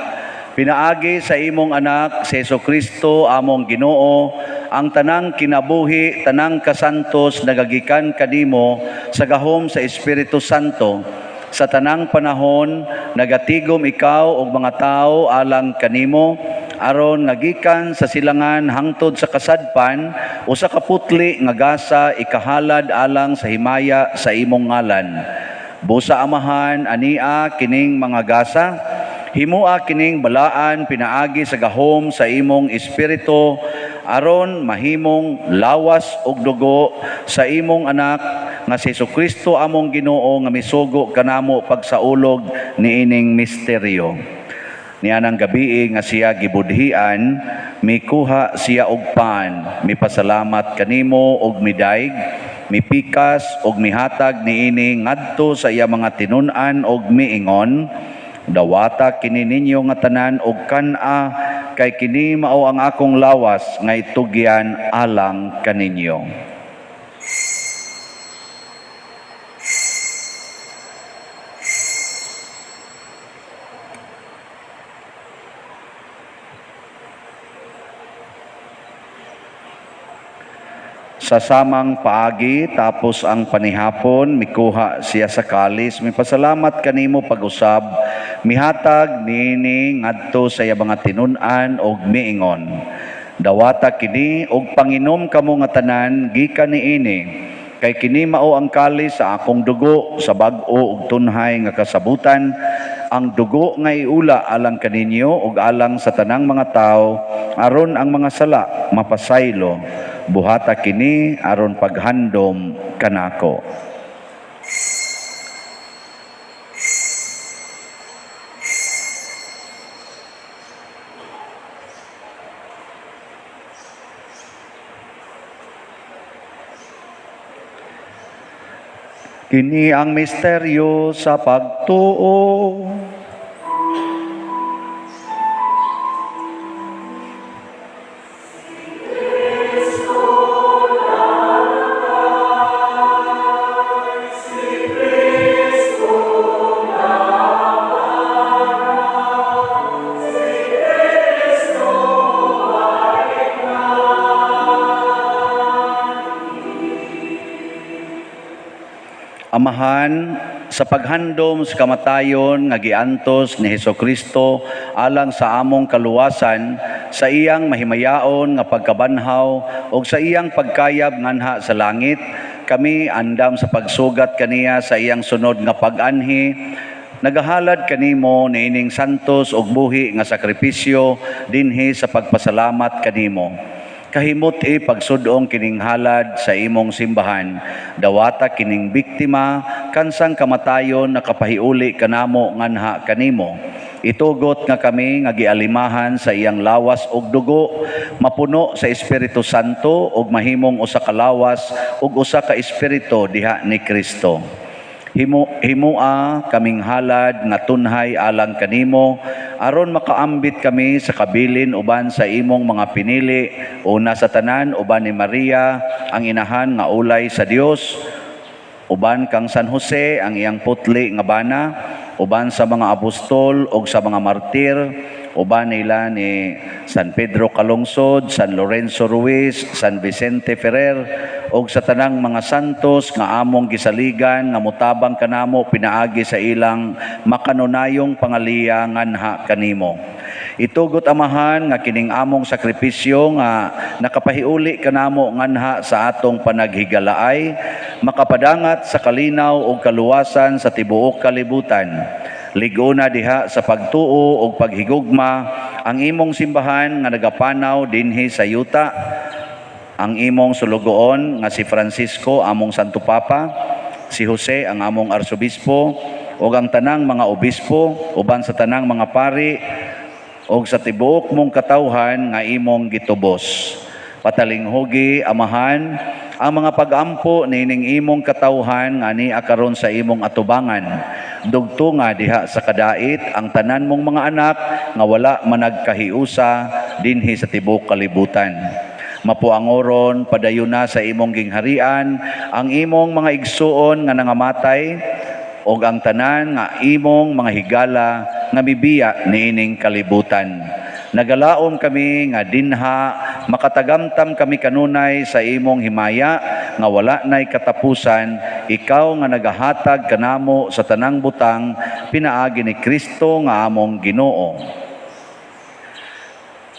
Pinaagi sa imong anak, si Hesukristo, among Ginoo, ang tanang kinabuhi, tanang kasantos nagagikan kanimo sa gahom sa Espiritu Santo. Sa tanang panahon, nagatigom ikaw og mga tawo alang kanimo, aron nga gikan sa silangan hangtod sa kasadpan, usa ka putli nga gasa ikahalad alang sa himaya sa imong ngalan. Busa Amahan, ania kining mga gasa, himua kining balaan pinaagi sa gahom sa imong espiritu, aron mahimong lawas ug dugo sa imong anak nga si Hesukristo among Ginoo nga misugo kanamo pagsaulog niining misteryo. Nianang gabii nga siya gibudhian, mikuha siya og pan, mipasalamat kanimo og midayeg, mipikas og mihatag niini ngadto sa iya mga tinun-an og miingon, dawata kini ninyo nga tanan og kan-a, kay kini mao ang akong lawas nga itugyan alang kaninyo. Sa samang paagi, tapos ang panihapon, mikuha siya sa kalis, mipasalamat kanimo pag-usab, mihatag niini ngadto sa iya mga tinun-an og miingon: "Dawata kini og panginom kamo nga tanan gikan niini, kay kini mao ang kalis sa akong dugo sa bag-o ug tunhay nga kasabutan, ang dugo nga iula alang kaninyo ug alang sa tanang mga tawo aron ang mga sala mapasaylo. Buhata kini aron paghandom kanako." Kini ang misteryo sa pagtuo. Amahan, sa paghandom sa kamatayon nga giantos ni Hesukristo alang sa among kaluwasan, sa iyang mahimayaon nga pagkabanhaw ug sa iyang pagkayab nganha sa langit, kami andam sa pagsugat kaniya sa iyang sunod nga pag-anhi, nagahalad kanimo niining santos ug buhi nga sakripisyo dinhi sa pagpasalamat kanimo. Kahimut-i pagsud-ong kining halad sa imong simbahan. Dawata kining biktima kansang kamatayon nakapahiuli kanamo nganha kanimo. Itugot nga kami nga gialimahan sa iyang lawas ug dugo, mapuno sa Espiritu Santo ug mahimong usa ka lawas ug usa ka espiritu diha ni Kristo. Himua kaming halad nga tunhay alang kanimo aron makaambit kami sa kabilin uban sa imong mga pinili, una sa tanan uban ni Maria ang inahan nga ulay sa Dios, uban kang San Jose ang iyang putli nga bana, uban sa mga apostol ug sa mga martir, uban nila ni San Pedro Calungsod, San Lorenzo Ruiz, San Vicente Ferrer, ug sa tanang mga santos nga among gisaligan nga motabang kanamo pinaagi sa ilang makanunayong pangaliya nganha kanimo. Itugot, Amahan, nga kining among sakripisyo nga nakapahiuli kanamo nganha sa atong panaghigalaay makapadangat sa kalinaw ug kaluwasan sa tibuok kalibutan. Liguna diha sa pagtuo ug paghigugma ang imong simbahan nga nagapanaw dinhi sa yuta, ang imong sulugoon nga si Francisco among Santo Papa, si Jose ang among arsobispo, ug ang tanang mga obispo uban sa tanang mga pari ug sa tibuok mong katawhan nga imong gitubos. Patalinghugi, Amahan, ang mga pag-ampo nining imong katawhan nga ania karon sa imong atubangan. Dugtunga diha sa kadait ang tanan mong mga anak nga wala managkahiusa dinhi sa tibuok kalibutan. Mapuangoron padayon na sa imong gingharian ang imong mga igsuon nga nangamatay ug ang tanan nga imong mga higala nga mibiya niining kalibutan. Nagalaom kami nga dinha makatagamtam kami kanunay sa imong himaya nga wala nay katapusan, ikaw nga nagahatag kanamo sa tanang butang pinaagi ni Kristo nga among Ginoo.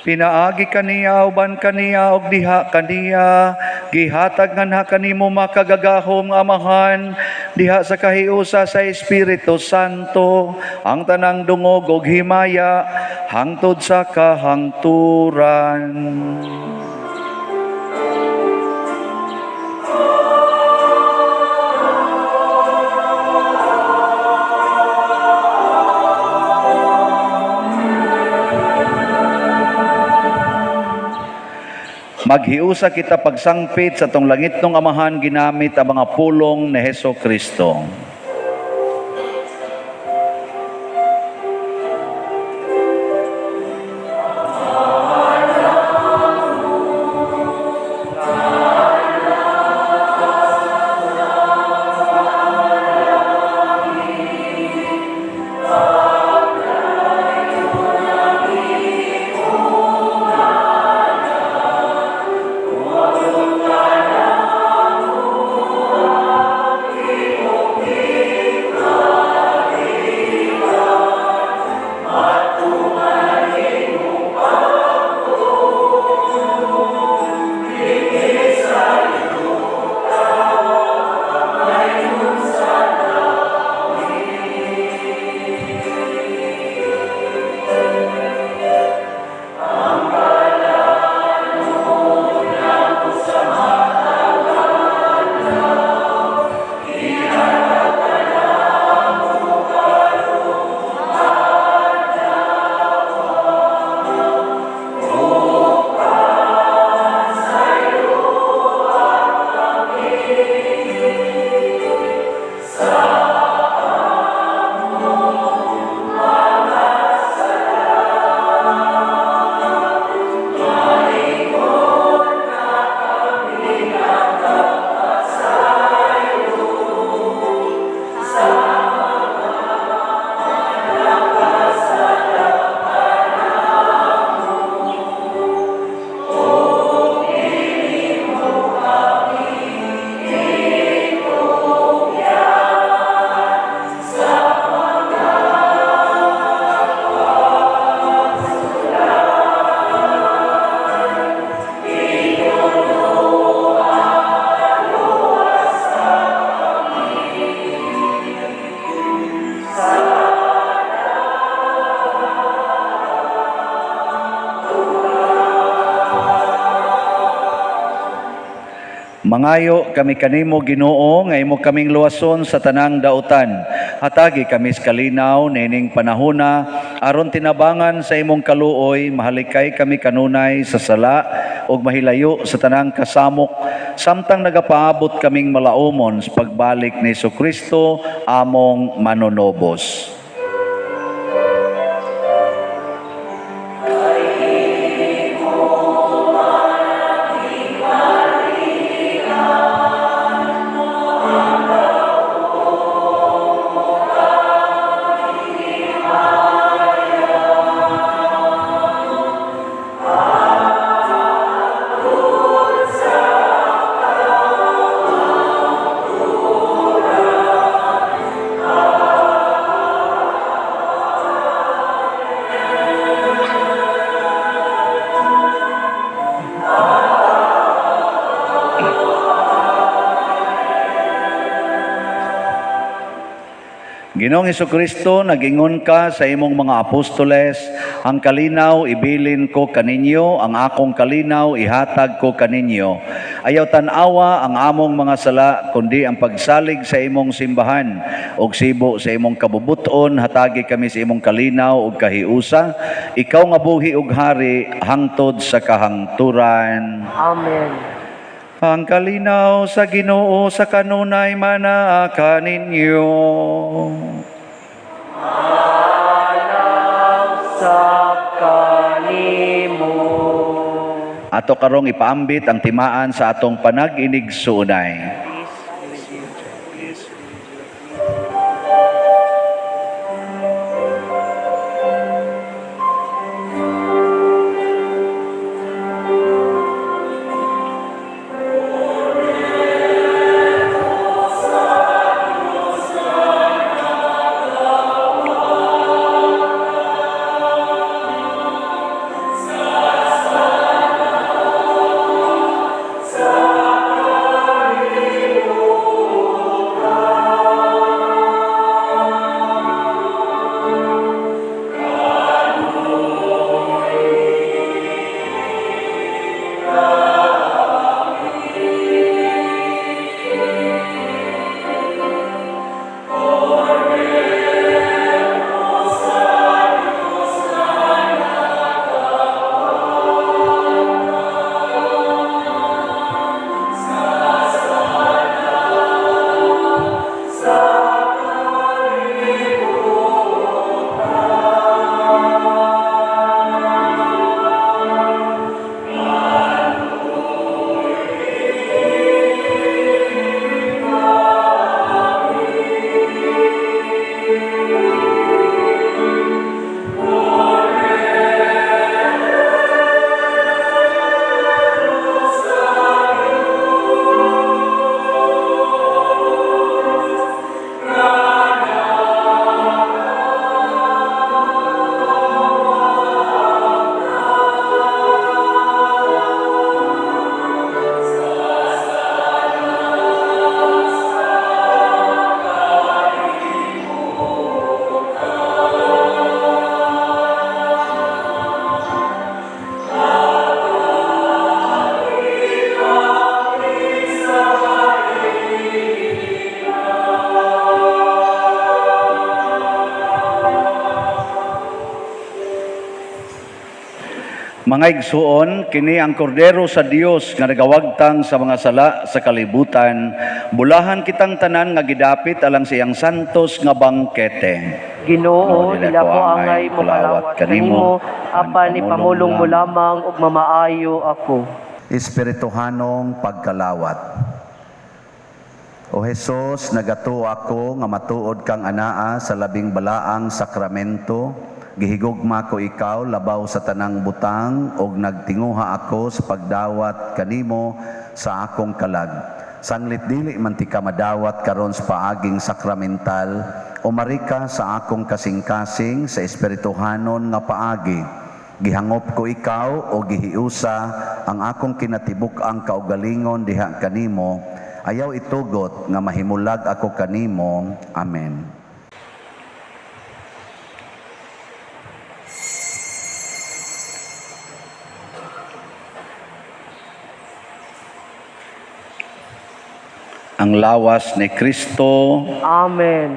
Pinaagi kaniya, uban kaniya, ug diha kaniya, gihatag nganha kanimo makagagahom nga Amahan, diha sa kahiusa sa Espiritu Santo, ang tanang dungog ug himaya hangtod sa kahangturan. Maghiusa kita pagsangpit sa tong langitnong Amahan ginamit ang mga pulong ni Heso Kristo. Mangayo kami kanimo, Ginoo, nga imo kaming luwason sa tanang dautan. Hatagi kami sa kalinaw niining panahona aron tinabangan sa imong kaluoy mahalikay kami kanunay sa sala ug mahilayo sa tanang kasamok samtang nagapaabot kaming malaumon sa pagbalik ni Kristo among manunobos. Ginoong Hesukristo, nagingon ka sa imong mga apostoles, ang kalinaw ibilin ko kaninyo, ang akong kalinaw ihatag ko kaninyo. Ayaw tan-awa ang among mga sala, kundi ang pagsalig sa imong simbahan ug sibo sa imong kabubuton, hatagi kami sa imong kalinaw ug kahiusa. Ikaw nga buhi ug hari hangtod sa kahangturan. Amen. Ang kalinaw sa Ginoo sa kanunay manaa kaninyo. Sa kanimo. Ato karong ipaambit ang timaan sa atong panag-inigsuonay. Mga igsuon, kini ang kordero sa Dios nga nagawagtang sa mga sala sa kalibutan. Bulahan kitang tanan nga gidapit alang sa iyang santos nga bangkete. Ginoo, dili dila ko ko angay angay mokalawat kalawat kanimo, kanimo, apan ipamulong mo lamang ug mamaayo ako. Espirituhanong pagkalawat. O Hesus, nagatuo ako nga matuod kang anaa sa labing balaang sakramento. Gihigugma ko ikaw labaw sa tanang butang ug nagtinguha ako sa pagdawat kanimo sa akong kalag. Sanglit dili man ti ka madawat karon sa paaging sakramental, umari ka sa akong kasing-kasing sa espirituhanon nga paagi. Gihangop ko ikaw o gihiusa ang akong kinatibuk-ang kaugalingon diha kanimo. Ayaw itugot nga mahimulag ako kanimo. Amen. Ang lawas ni Kristo. Amen.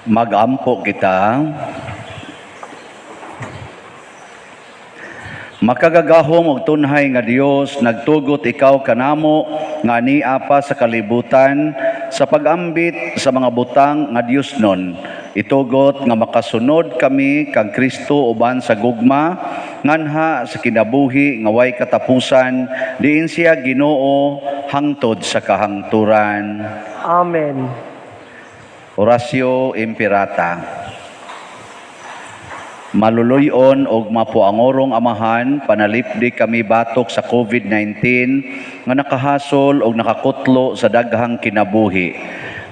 Magampo kita. Makagagahom og tunhay nga Dios, nagtugot ikaw kanamo nga ania pa sa kalibutan sa pag-ambit sa mga butang nga Dios nun. Itugot nga makasunod kami kang Kristo uban sa gugma nganha sa kinabuhi nga way katapusan, diin siya Ginoo hangtod sa kahangturan. Amen. Oratio Imperata. Maluluyon og mapuangorong Amahan, panalipdi kami batok sa COVID-19 nga nakahasol og nakakutlo sa daghang kinabuhi.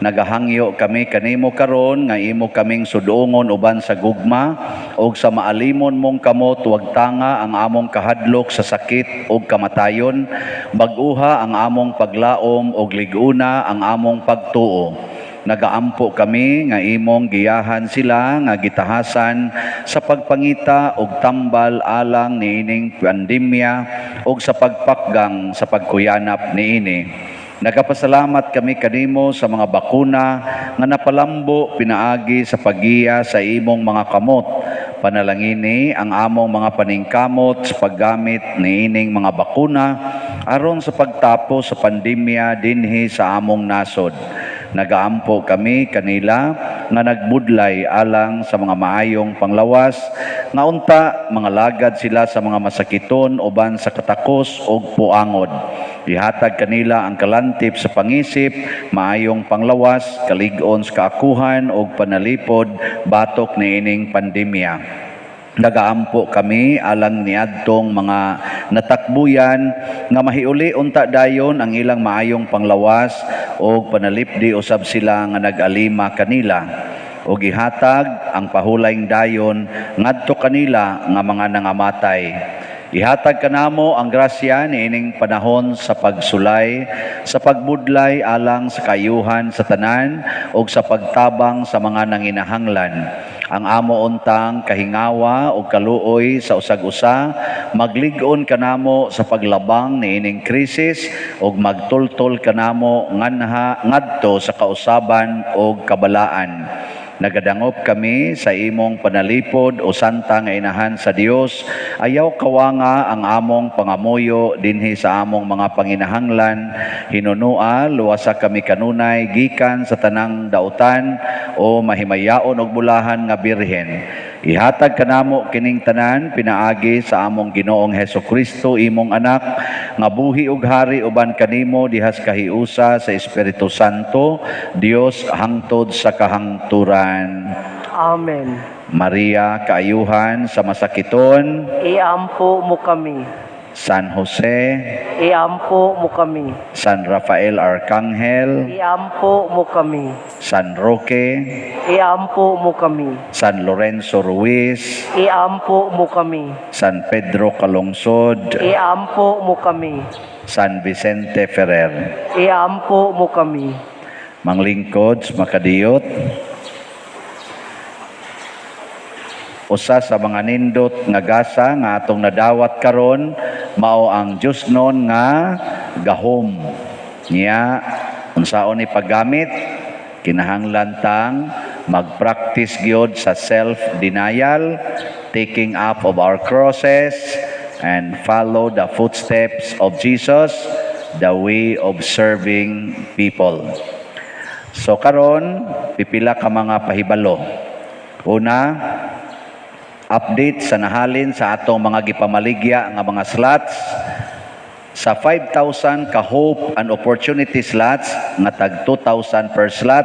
Nagahangyo kami kanimo karon nga imo kaming sudongon uban sa gugma og sa maalimon mong kamot wagtanga ang among kahadlok sa sakit og kamatayon, bag-uha ang among paglaom og lig-una ang among pagtuo. Nagaampo kami nga imong giyahan sila nga gitahasan sa pagpangita og tambal alang niining pandemya og sa pagpakgang sa pagkuyanap niini. Nagapasalamat kami kanimo sa mga bakuna nga napalambo pinaagi sa paggiya sa imong mga kamot. Panalangini ang among mga paningkamot sa paggamit niining mga bakuna aron sa pagtapos sa pandemya dinhi sa among nasod. Nagaampo kami kanila nga nagbudlay alang sa mga maayong panglawas, nga unta mga lagad sila sa mga masakiton uban sa katakos og puangod. Ihatag kanila ang kalantip sa pangisip, maayong panglawas, kalig-on sa kaakuhan og panalipod batok niining pandemya. Nagaampo kami alang niadtong mga natakbuyan nga mahiuli unta dayon ang ilang maayong panglawas og panalipdi usab sila nga nag-alima kanila, og ihatag ang pahulayng dayon ngadto kanila nga mga nangamatay. Ihatag kanamo ang grasya niining panahon sa pagsulay, sa pagbudlay alang sa kayuhan sa tanan og sa pagtabang sa mga nanginahanglan. Ang amo untang kahingawa og kaluoy sa usag-usa, maglig-on kanamo sa paglabang niining krisis og magtultol kanamo nganha ngadto sa kausaban og kabalaan. Nagadangop kami sa imong panalipod o santa nga inahan sa Dios. Ayaw kawanga ang among pangamuyo dinhi sa among mga panginahanglan. Hinunua, luwasa kami kanunay gikan sa tanang dautan o mahimayaon og bulahan nga birhen. Ihatag kanamo kining tanan pinaagi sa among Ginoong Hesukristo, imong anak, nga buhi ug hari uban kanimo dihas kahiusa sa Espiritu Santo, Dios hangtod sa kahangturan. Amen. Maria, kaayuhan sa masakiton, Iampo mo kami. San Jose, Iampo mo kami. San Rafael Arcangel, Iampo mo kami. San Roque, Iampo mo kami. San Lorenzo Ruiz, Iampo mo kami. San Pedro Calungsod, Iampo mo kami. San Vicente Ferrer. Iampo mo kami. Manglingkod, makadiyot, usa sa mga nindot nga gasa nga atong nadawat karon mao ang Diyosnon nga gahom. Niya, unsaon ni paggamit, kinahanglan tang magpractice gyud sa self-denial, taking up of our crosses, and follow the footsteps of Jesus, the way of serving people. So karon, pipila ka mga pahibalo. Una, update sa nahalin sa atong mga gipamaligya nga mga slots. Sa 5,000 ka hope and opportunity slots nga tag 2,000 per slot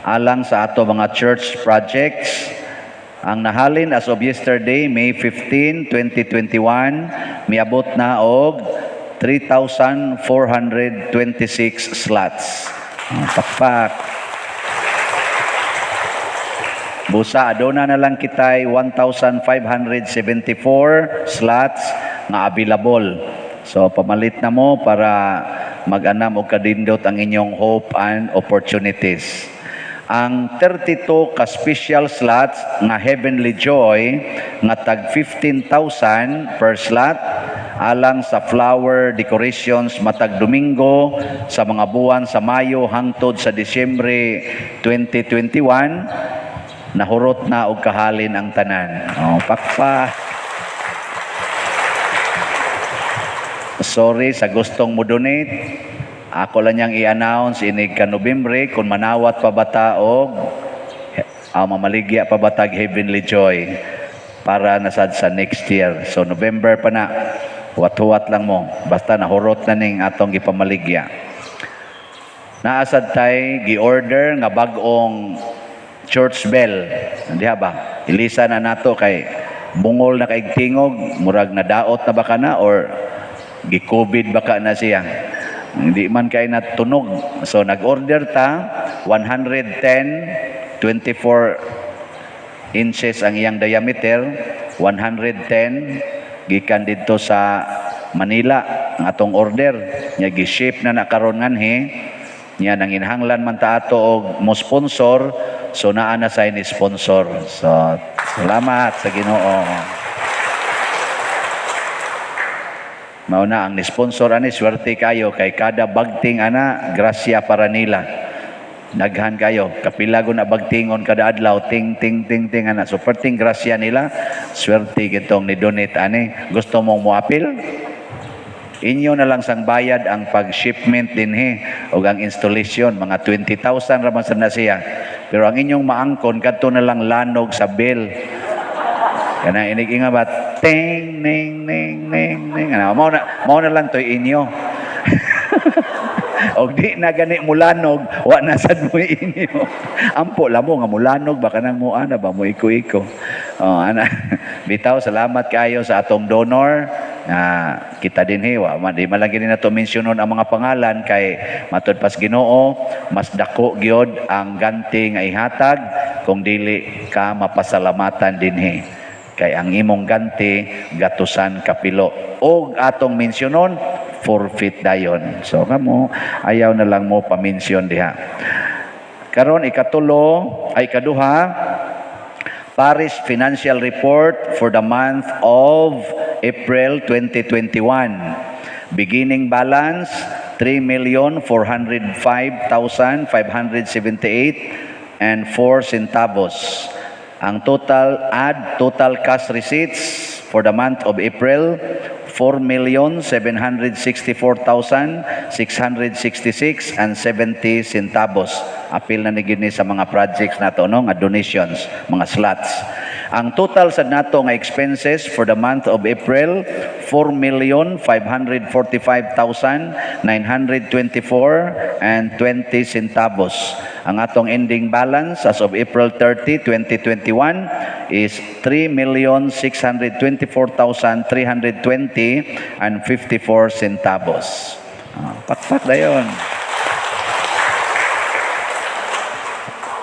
alang sa ato mga church projects, ang nahalin as of yesterday, May 15, 2021, miabot na og 3,426 slots. Pakpak. Busa aduna na lang kitay 1,574 slots nga available. So pamalit na mo para mag-anam og kadindot ang inyong hope and opportunities. Ang 32 ka special slots nga Heavenly Joy nga tag 15,000 per slot alang sa flower decorations matag Domingo sa mga buwan sa Mayo hangtod sa Disyembre 2021, nahurot na og kahalin ang tanan. Oh, pakpa. Sorry sa gustong mo donate. Ako lang niyang i-announce inig ka Nobyembre kung manawat pa bata og mamaligya pa batag Heavenly Joy para nasad sa next year. So November pa na. Huwat-huwat lang mo. Basta nahurot na ning atong gipamaligya. Naasad tay gi-order nga bag-ong church bell. Diha ba? Ilisa na nato kay bungol na kaig tingog, murag nadaot na ba ka na or gi-COVID ba ka na siya. Hindi man kay natunog. So nag-order ta 110, 24 inches ang iyang diameter, 110 gikan didto sa Manila ang atong order. Nya gi-ship na na karon nganhi. Nya nanginhanglan man ta ato og mo sponsor, so naa na sa ni sponsor. So salamat sa Ginoo. Mao na ang ni-sponsor ani, swerte kayo kay kada bagting ana grasya para nila. Naghan kayo, kapila na bagtingon kada adlaw, ting ting ting ting ana. So perting grasya nila, swerte gitong ni-donate ani. Gusto mong moapil? Inyo na lang sang bayad ang pag-shipment dinhi og ang installation, mga 20,000 ra man sad na siya. Pero ang inyong maangkon kadto na lang lanog sa bill. Kana inig inga ba ting ning ning ning ning ana, mao na lang toy inyo. Og di na gani mulanog, wa na sad mo inyo. Ampo lamo nga mulanog baka nang mo ana ba mo iko-iko. Oh, ana. Bitaw, salamat kaayo sa atong donor. Kita dinhi wa man di man lang gini nato mensyonon ang mga pangalan kay matud pas Ginoo mas dako gyud ang ganti nga ihatag kung dili ka mapasalamatan dinhi. Kay ang imong ganti gatusan kapilo og atong mensyonon forfeit dayon. So kamo ayaw na lang mo pamensyon diha. Karon ikatulo ay kaduha, Parish Financial Report for the month of April 2021. Beginning balance 3,405,578.04 centavos. Ang total add total cash receipts for the month of April 4,764,666.70 centavos. Apil na ni gini sa mga projects nato, no, nga donations, mga slots. Ang total sa nato nga expenses for the month of April, 4,545,924 and 20 centavos. Ang atong ending balance as of April 30, 2021 is 3,624,320 and 54 centavos. Ah, pakpak dayon.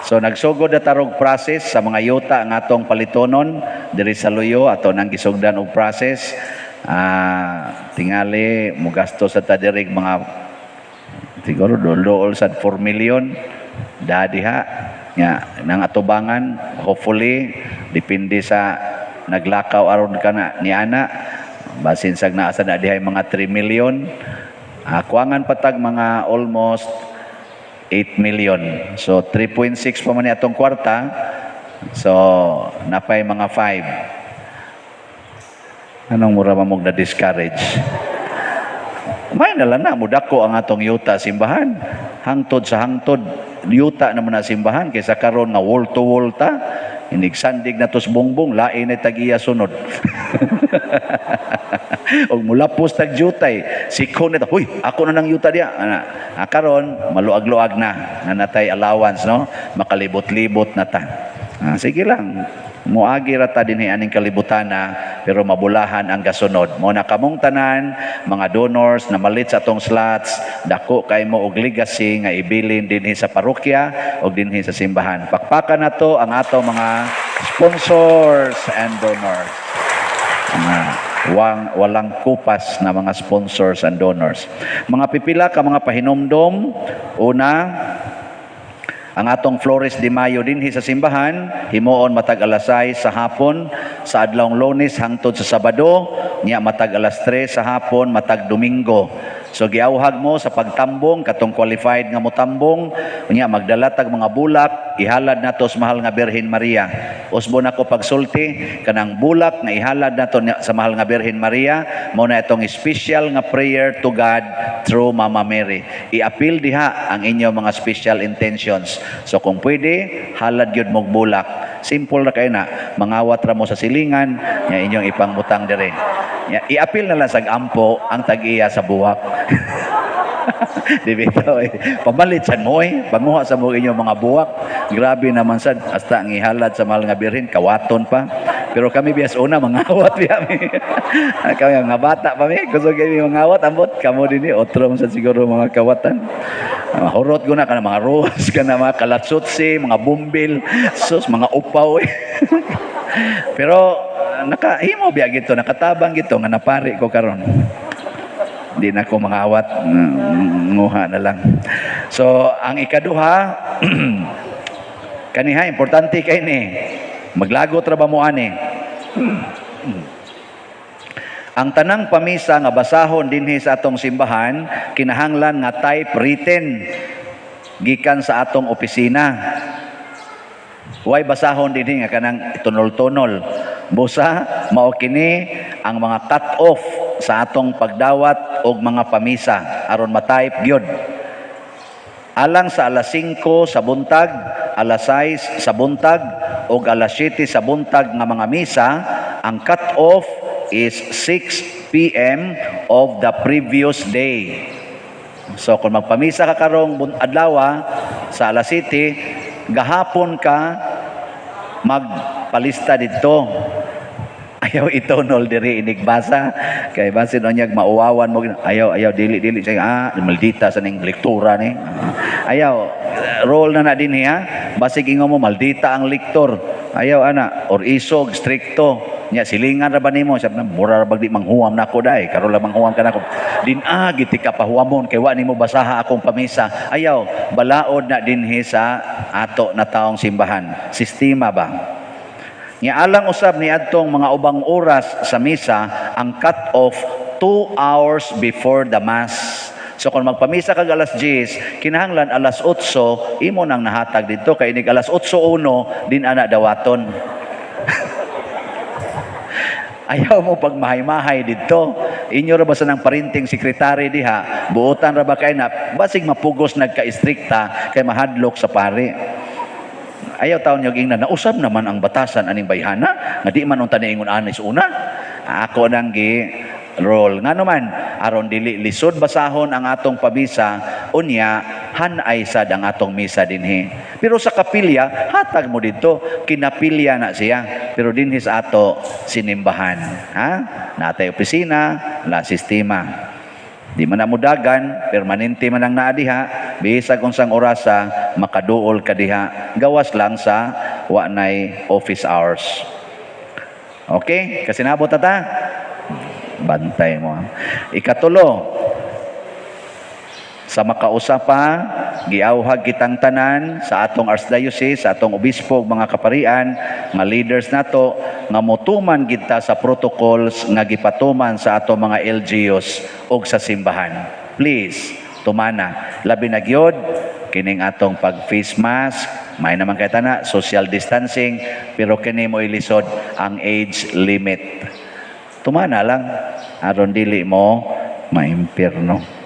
So nagsugod na tarog process sa mga yuta ang atong palitonon diri sa Luyo, ato nang gisugdan og process. Tingali mugasto sa ta diri mga siguro dool sa 4 million dadiha nga nang atubangan, hopefully depende sa naglakaw aron kana ni ana, basin sag naa sa na dihay mga 3 million, kuangan patag mga almost 8 million. So 3.6 pa man ni atong kwarta. So napay mga 5. Anong mura ba mong na-discourage? May na lang na, mudako ang atong yuta simbahan. Hangtod sa hangtod, yuta naman na simbahan, kaysa karon nga wall to wall ta, inigsandig na tos bongbong, lain na tag-iya sunod. Og mulapos tag jutay, sikon nito, "Huy, ako na nang yuta diya." Ana, karon maluag-luag na, nanatay allowance, no? Makalibot-libot na ta. Sige lang, muagi ra ta dinhi aning kalibutan na, pero mabulahan ang gasunod. Mo na kamong tanan, mga donors na malit sa atong slots, dako kay mo og legacy nga ibilin dinhi sa parokya og dinhi sa simbahan. Pakpakan nato ang ato mga sponsors and donors. Mga walang kupas na mga sponsors and donors. Mga pipila ka mga pahinomdom. Una, ang atong Flores de Mayo dinhi sa simbahan, himuon matag alas 6 sa hapon sa adlawng Lunes hangtod sa Sabado, nya matag alas 3 sa hapon matag Domingo. So giawhag mo sa pagtambong katong qualified nga motambong, nya magdala tag mga bulak, ihalad nato sa mahal nga Birhen Maria. Usbon ako pagsulti kanang bulak nga ihalad nato sa mahal nga Birhen Maria, mao na itong special nga prayer to God through Mama Mary. I-appeal diha ang inyong mga special intentions. So kung pwede, halad gyud mog bulak. Simple ra kay na, mangawat ra mo sa silingan nya inyong ipangmutang dire. Nya i-appeal na lang sa ampo ang tag-iya sa buwak. Di bitaw eh. Pamalit sad mo eh. Panguha sa mo inyong mga buwak. Grabe naman sad. Hasta ang ihalad sa mahal nga birhen, kawaton pa. Pero kami bias una, mangawat biya mi. Kami mga bata pa mi. Kusog kami mangawat. Ambot, kamo din eh. Otro man sad siguro mga kawatan. Hurot ko na, kana mga rose, kana mga kalatsutsi, mga bumbil, sus, mga upaw eh. Pero nakahimo biya gito, nakatabang gito, nga napari ko karon. Di na ko mangawat, nguha na lang. So, ang ikaduha, kaniha, importante kay ni, maglagot ra ba mo ani? Ang tanang pamisa nga basahon dinhi sa atong simbahan, kinahanglan nga typewritten gikan sa atong opisina. Way basahon dinhi nga kanang tunol-tunol. Busa mao kini ang mga cut-off sa atong pagdawat og mga pamisa aron ma-type gyud. Alang sa alas 5 sa buntag, alas 6 sa buntag og alas 7 sa buntag nga mga misa, ang cut-off is 6 p.m. of the previous day. So kung magpamisa ka karong adlaw sa alas 7, gahapon ka magpalista didto. Ayaw itunol diri inigbasa kay basin unyag mauwawan mo, ayaw ayaw dili dili siya, maldita sa ning lektura ni. Ayaw roll na na dinhi ha. Basig ingon mo maldita ang lektor. Ayaw ana or isog strikto nya silingan ra ba nimo sab na mura ra bag di manghuam nako dai karon lang manghuam ka nako din giti ka pahuamon kay wa nimo basaha akong pamisa. Ayaw balaod na dinhi sa ato na taong simbahan sistema ba. Nya alang usab ni adtong mga ubang oras sa misa, ang cut-off 2 hours before the mass. So kung magpamisa kag alas 10, kinahanglan alas 8 imo nang nahatag didto kay inig alas 8:01 din ana dawaton. Ayaw mo pagmahay-mahay didto. Inyo ra ba sa nang parinting sekretary diha, buotan ra ba kay na basig mapugos nagka-istrikta kay mahadlok sa pari. Ayaw taon nyo ingna, nausab naman ang batasan aning bayhana. Nga di man unta niingon ani sa una. Ako nang gi roll. Ngano man, aron dili lisod basahon ang atong pamisa, unya hanay sad ang atong misa dinhi. Pero sa kapilya, hatag mo dito, kinapilya na siya. Pero dinhi sa ato sinimbahan, ha? Natay opisina, la sistema. Di man na mudagan, permanente man ang naa diha, bisag unsang orasa makaduol ka diha, gawas lang sa wa nay office hours. Okay? Kasinabot na ta? Bantay mo, ha? Ikatulo, sa makausa pa, giawhag kitang tanan sa atong archdiocese, sa atong obispo ug mga kaparian, nga leaders nato, nga motuman kita sa protocols nga gipatuman sa atong mga LGUs ug sa simbahan. Please, tumana. Labi na gyud kining atong pag face mask, may naman kay tana, social distancing, pero kini mo ilisod ang age limit. Tumana lang aron dili mo maimpirno.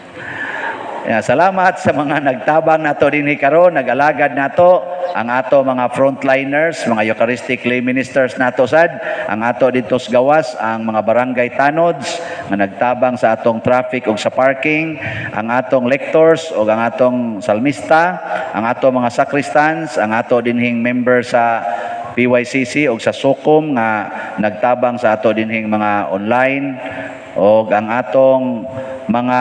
Yeah, salamat sa mga nagtabang nato dinhi karon, nag-alagad nato ang ato mga frontliners, mga Eucharistic lay ministers nato sad, ang ato didto sa gawas, ang mga barangay tanods nga nagtabang sa atong traffic ug sa parking, ang atong lectors ug ang atong salmista, ang ato mga sacristans, ang ato dinhing member sa PYCC ug sa SOCOM nga nagtabang sa ato dinhing mga online, ug ang atong mga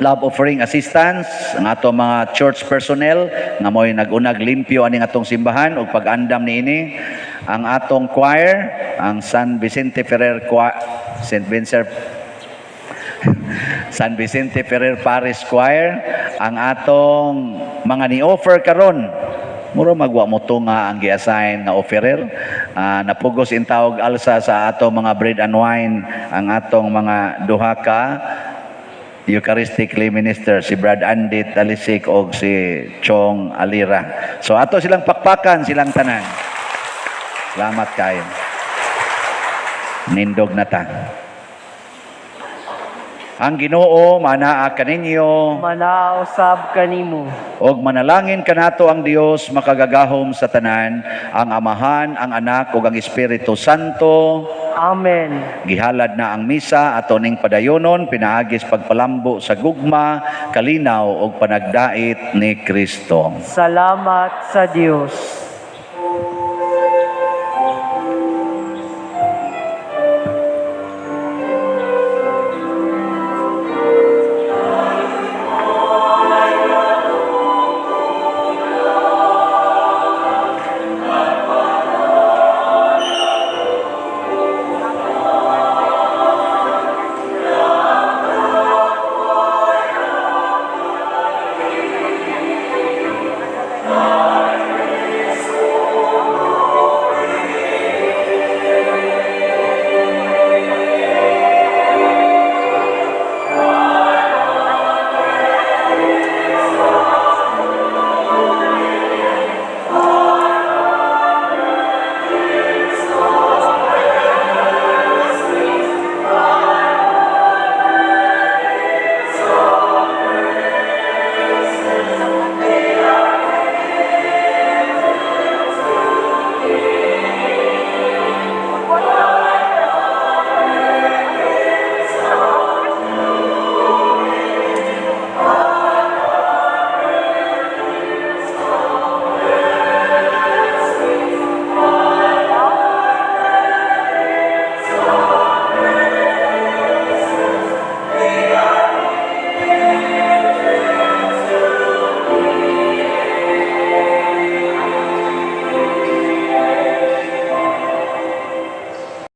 love offering assistants, ang ato mga church personnel nga mo'y nag-unag limpyo aning atong simbahan ug pag-andam niini, ang atong choir, ang San Vicente Ferrer Choir, St. Vincent San Vicente Ferrer Parish Choir, ang atong mga ni-offer karon, mura magwa mo to nga ang gi-assign nga offerer. Napugos intawog alsa sa atong mga bread and wine ang atong mga duha ka Eucharistic lay minister, si Brad Andy Talisik og si Chong Alira. So ato silang pakpakan silang tanan. Salamat kayo. Nindog na ta. Ang Ginoo manaa kaninyo. Manaa usab kanimo. Og manalangin kanato ang Dios makagagahom sa tanan, ang Amahan, ang Anak ug ang Espiritu Santo. Amen. Gihalad na ang misa, ato ning padayonon pinaagis pagpalambo sa gugma, kalinaw ug panagdait ni Kristo. Salamat sa Dios.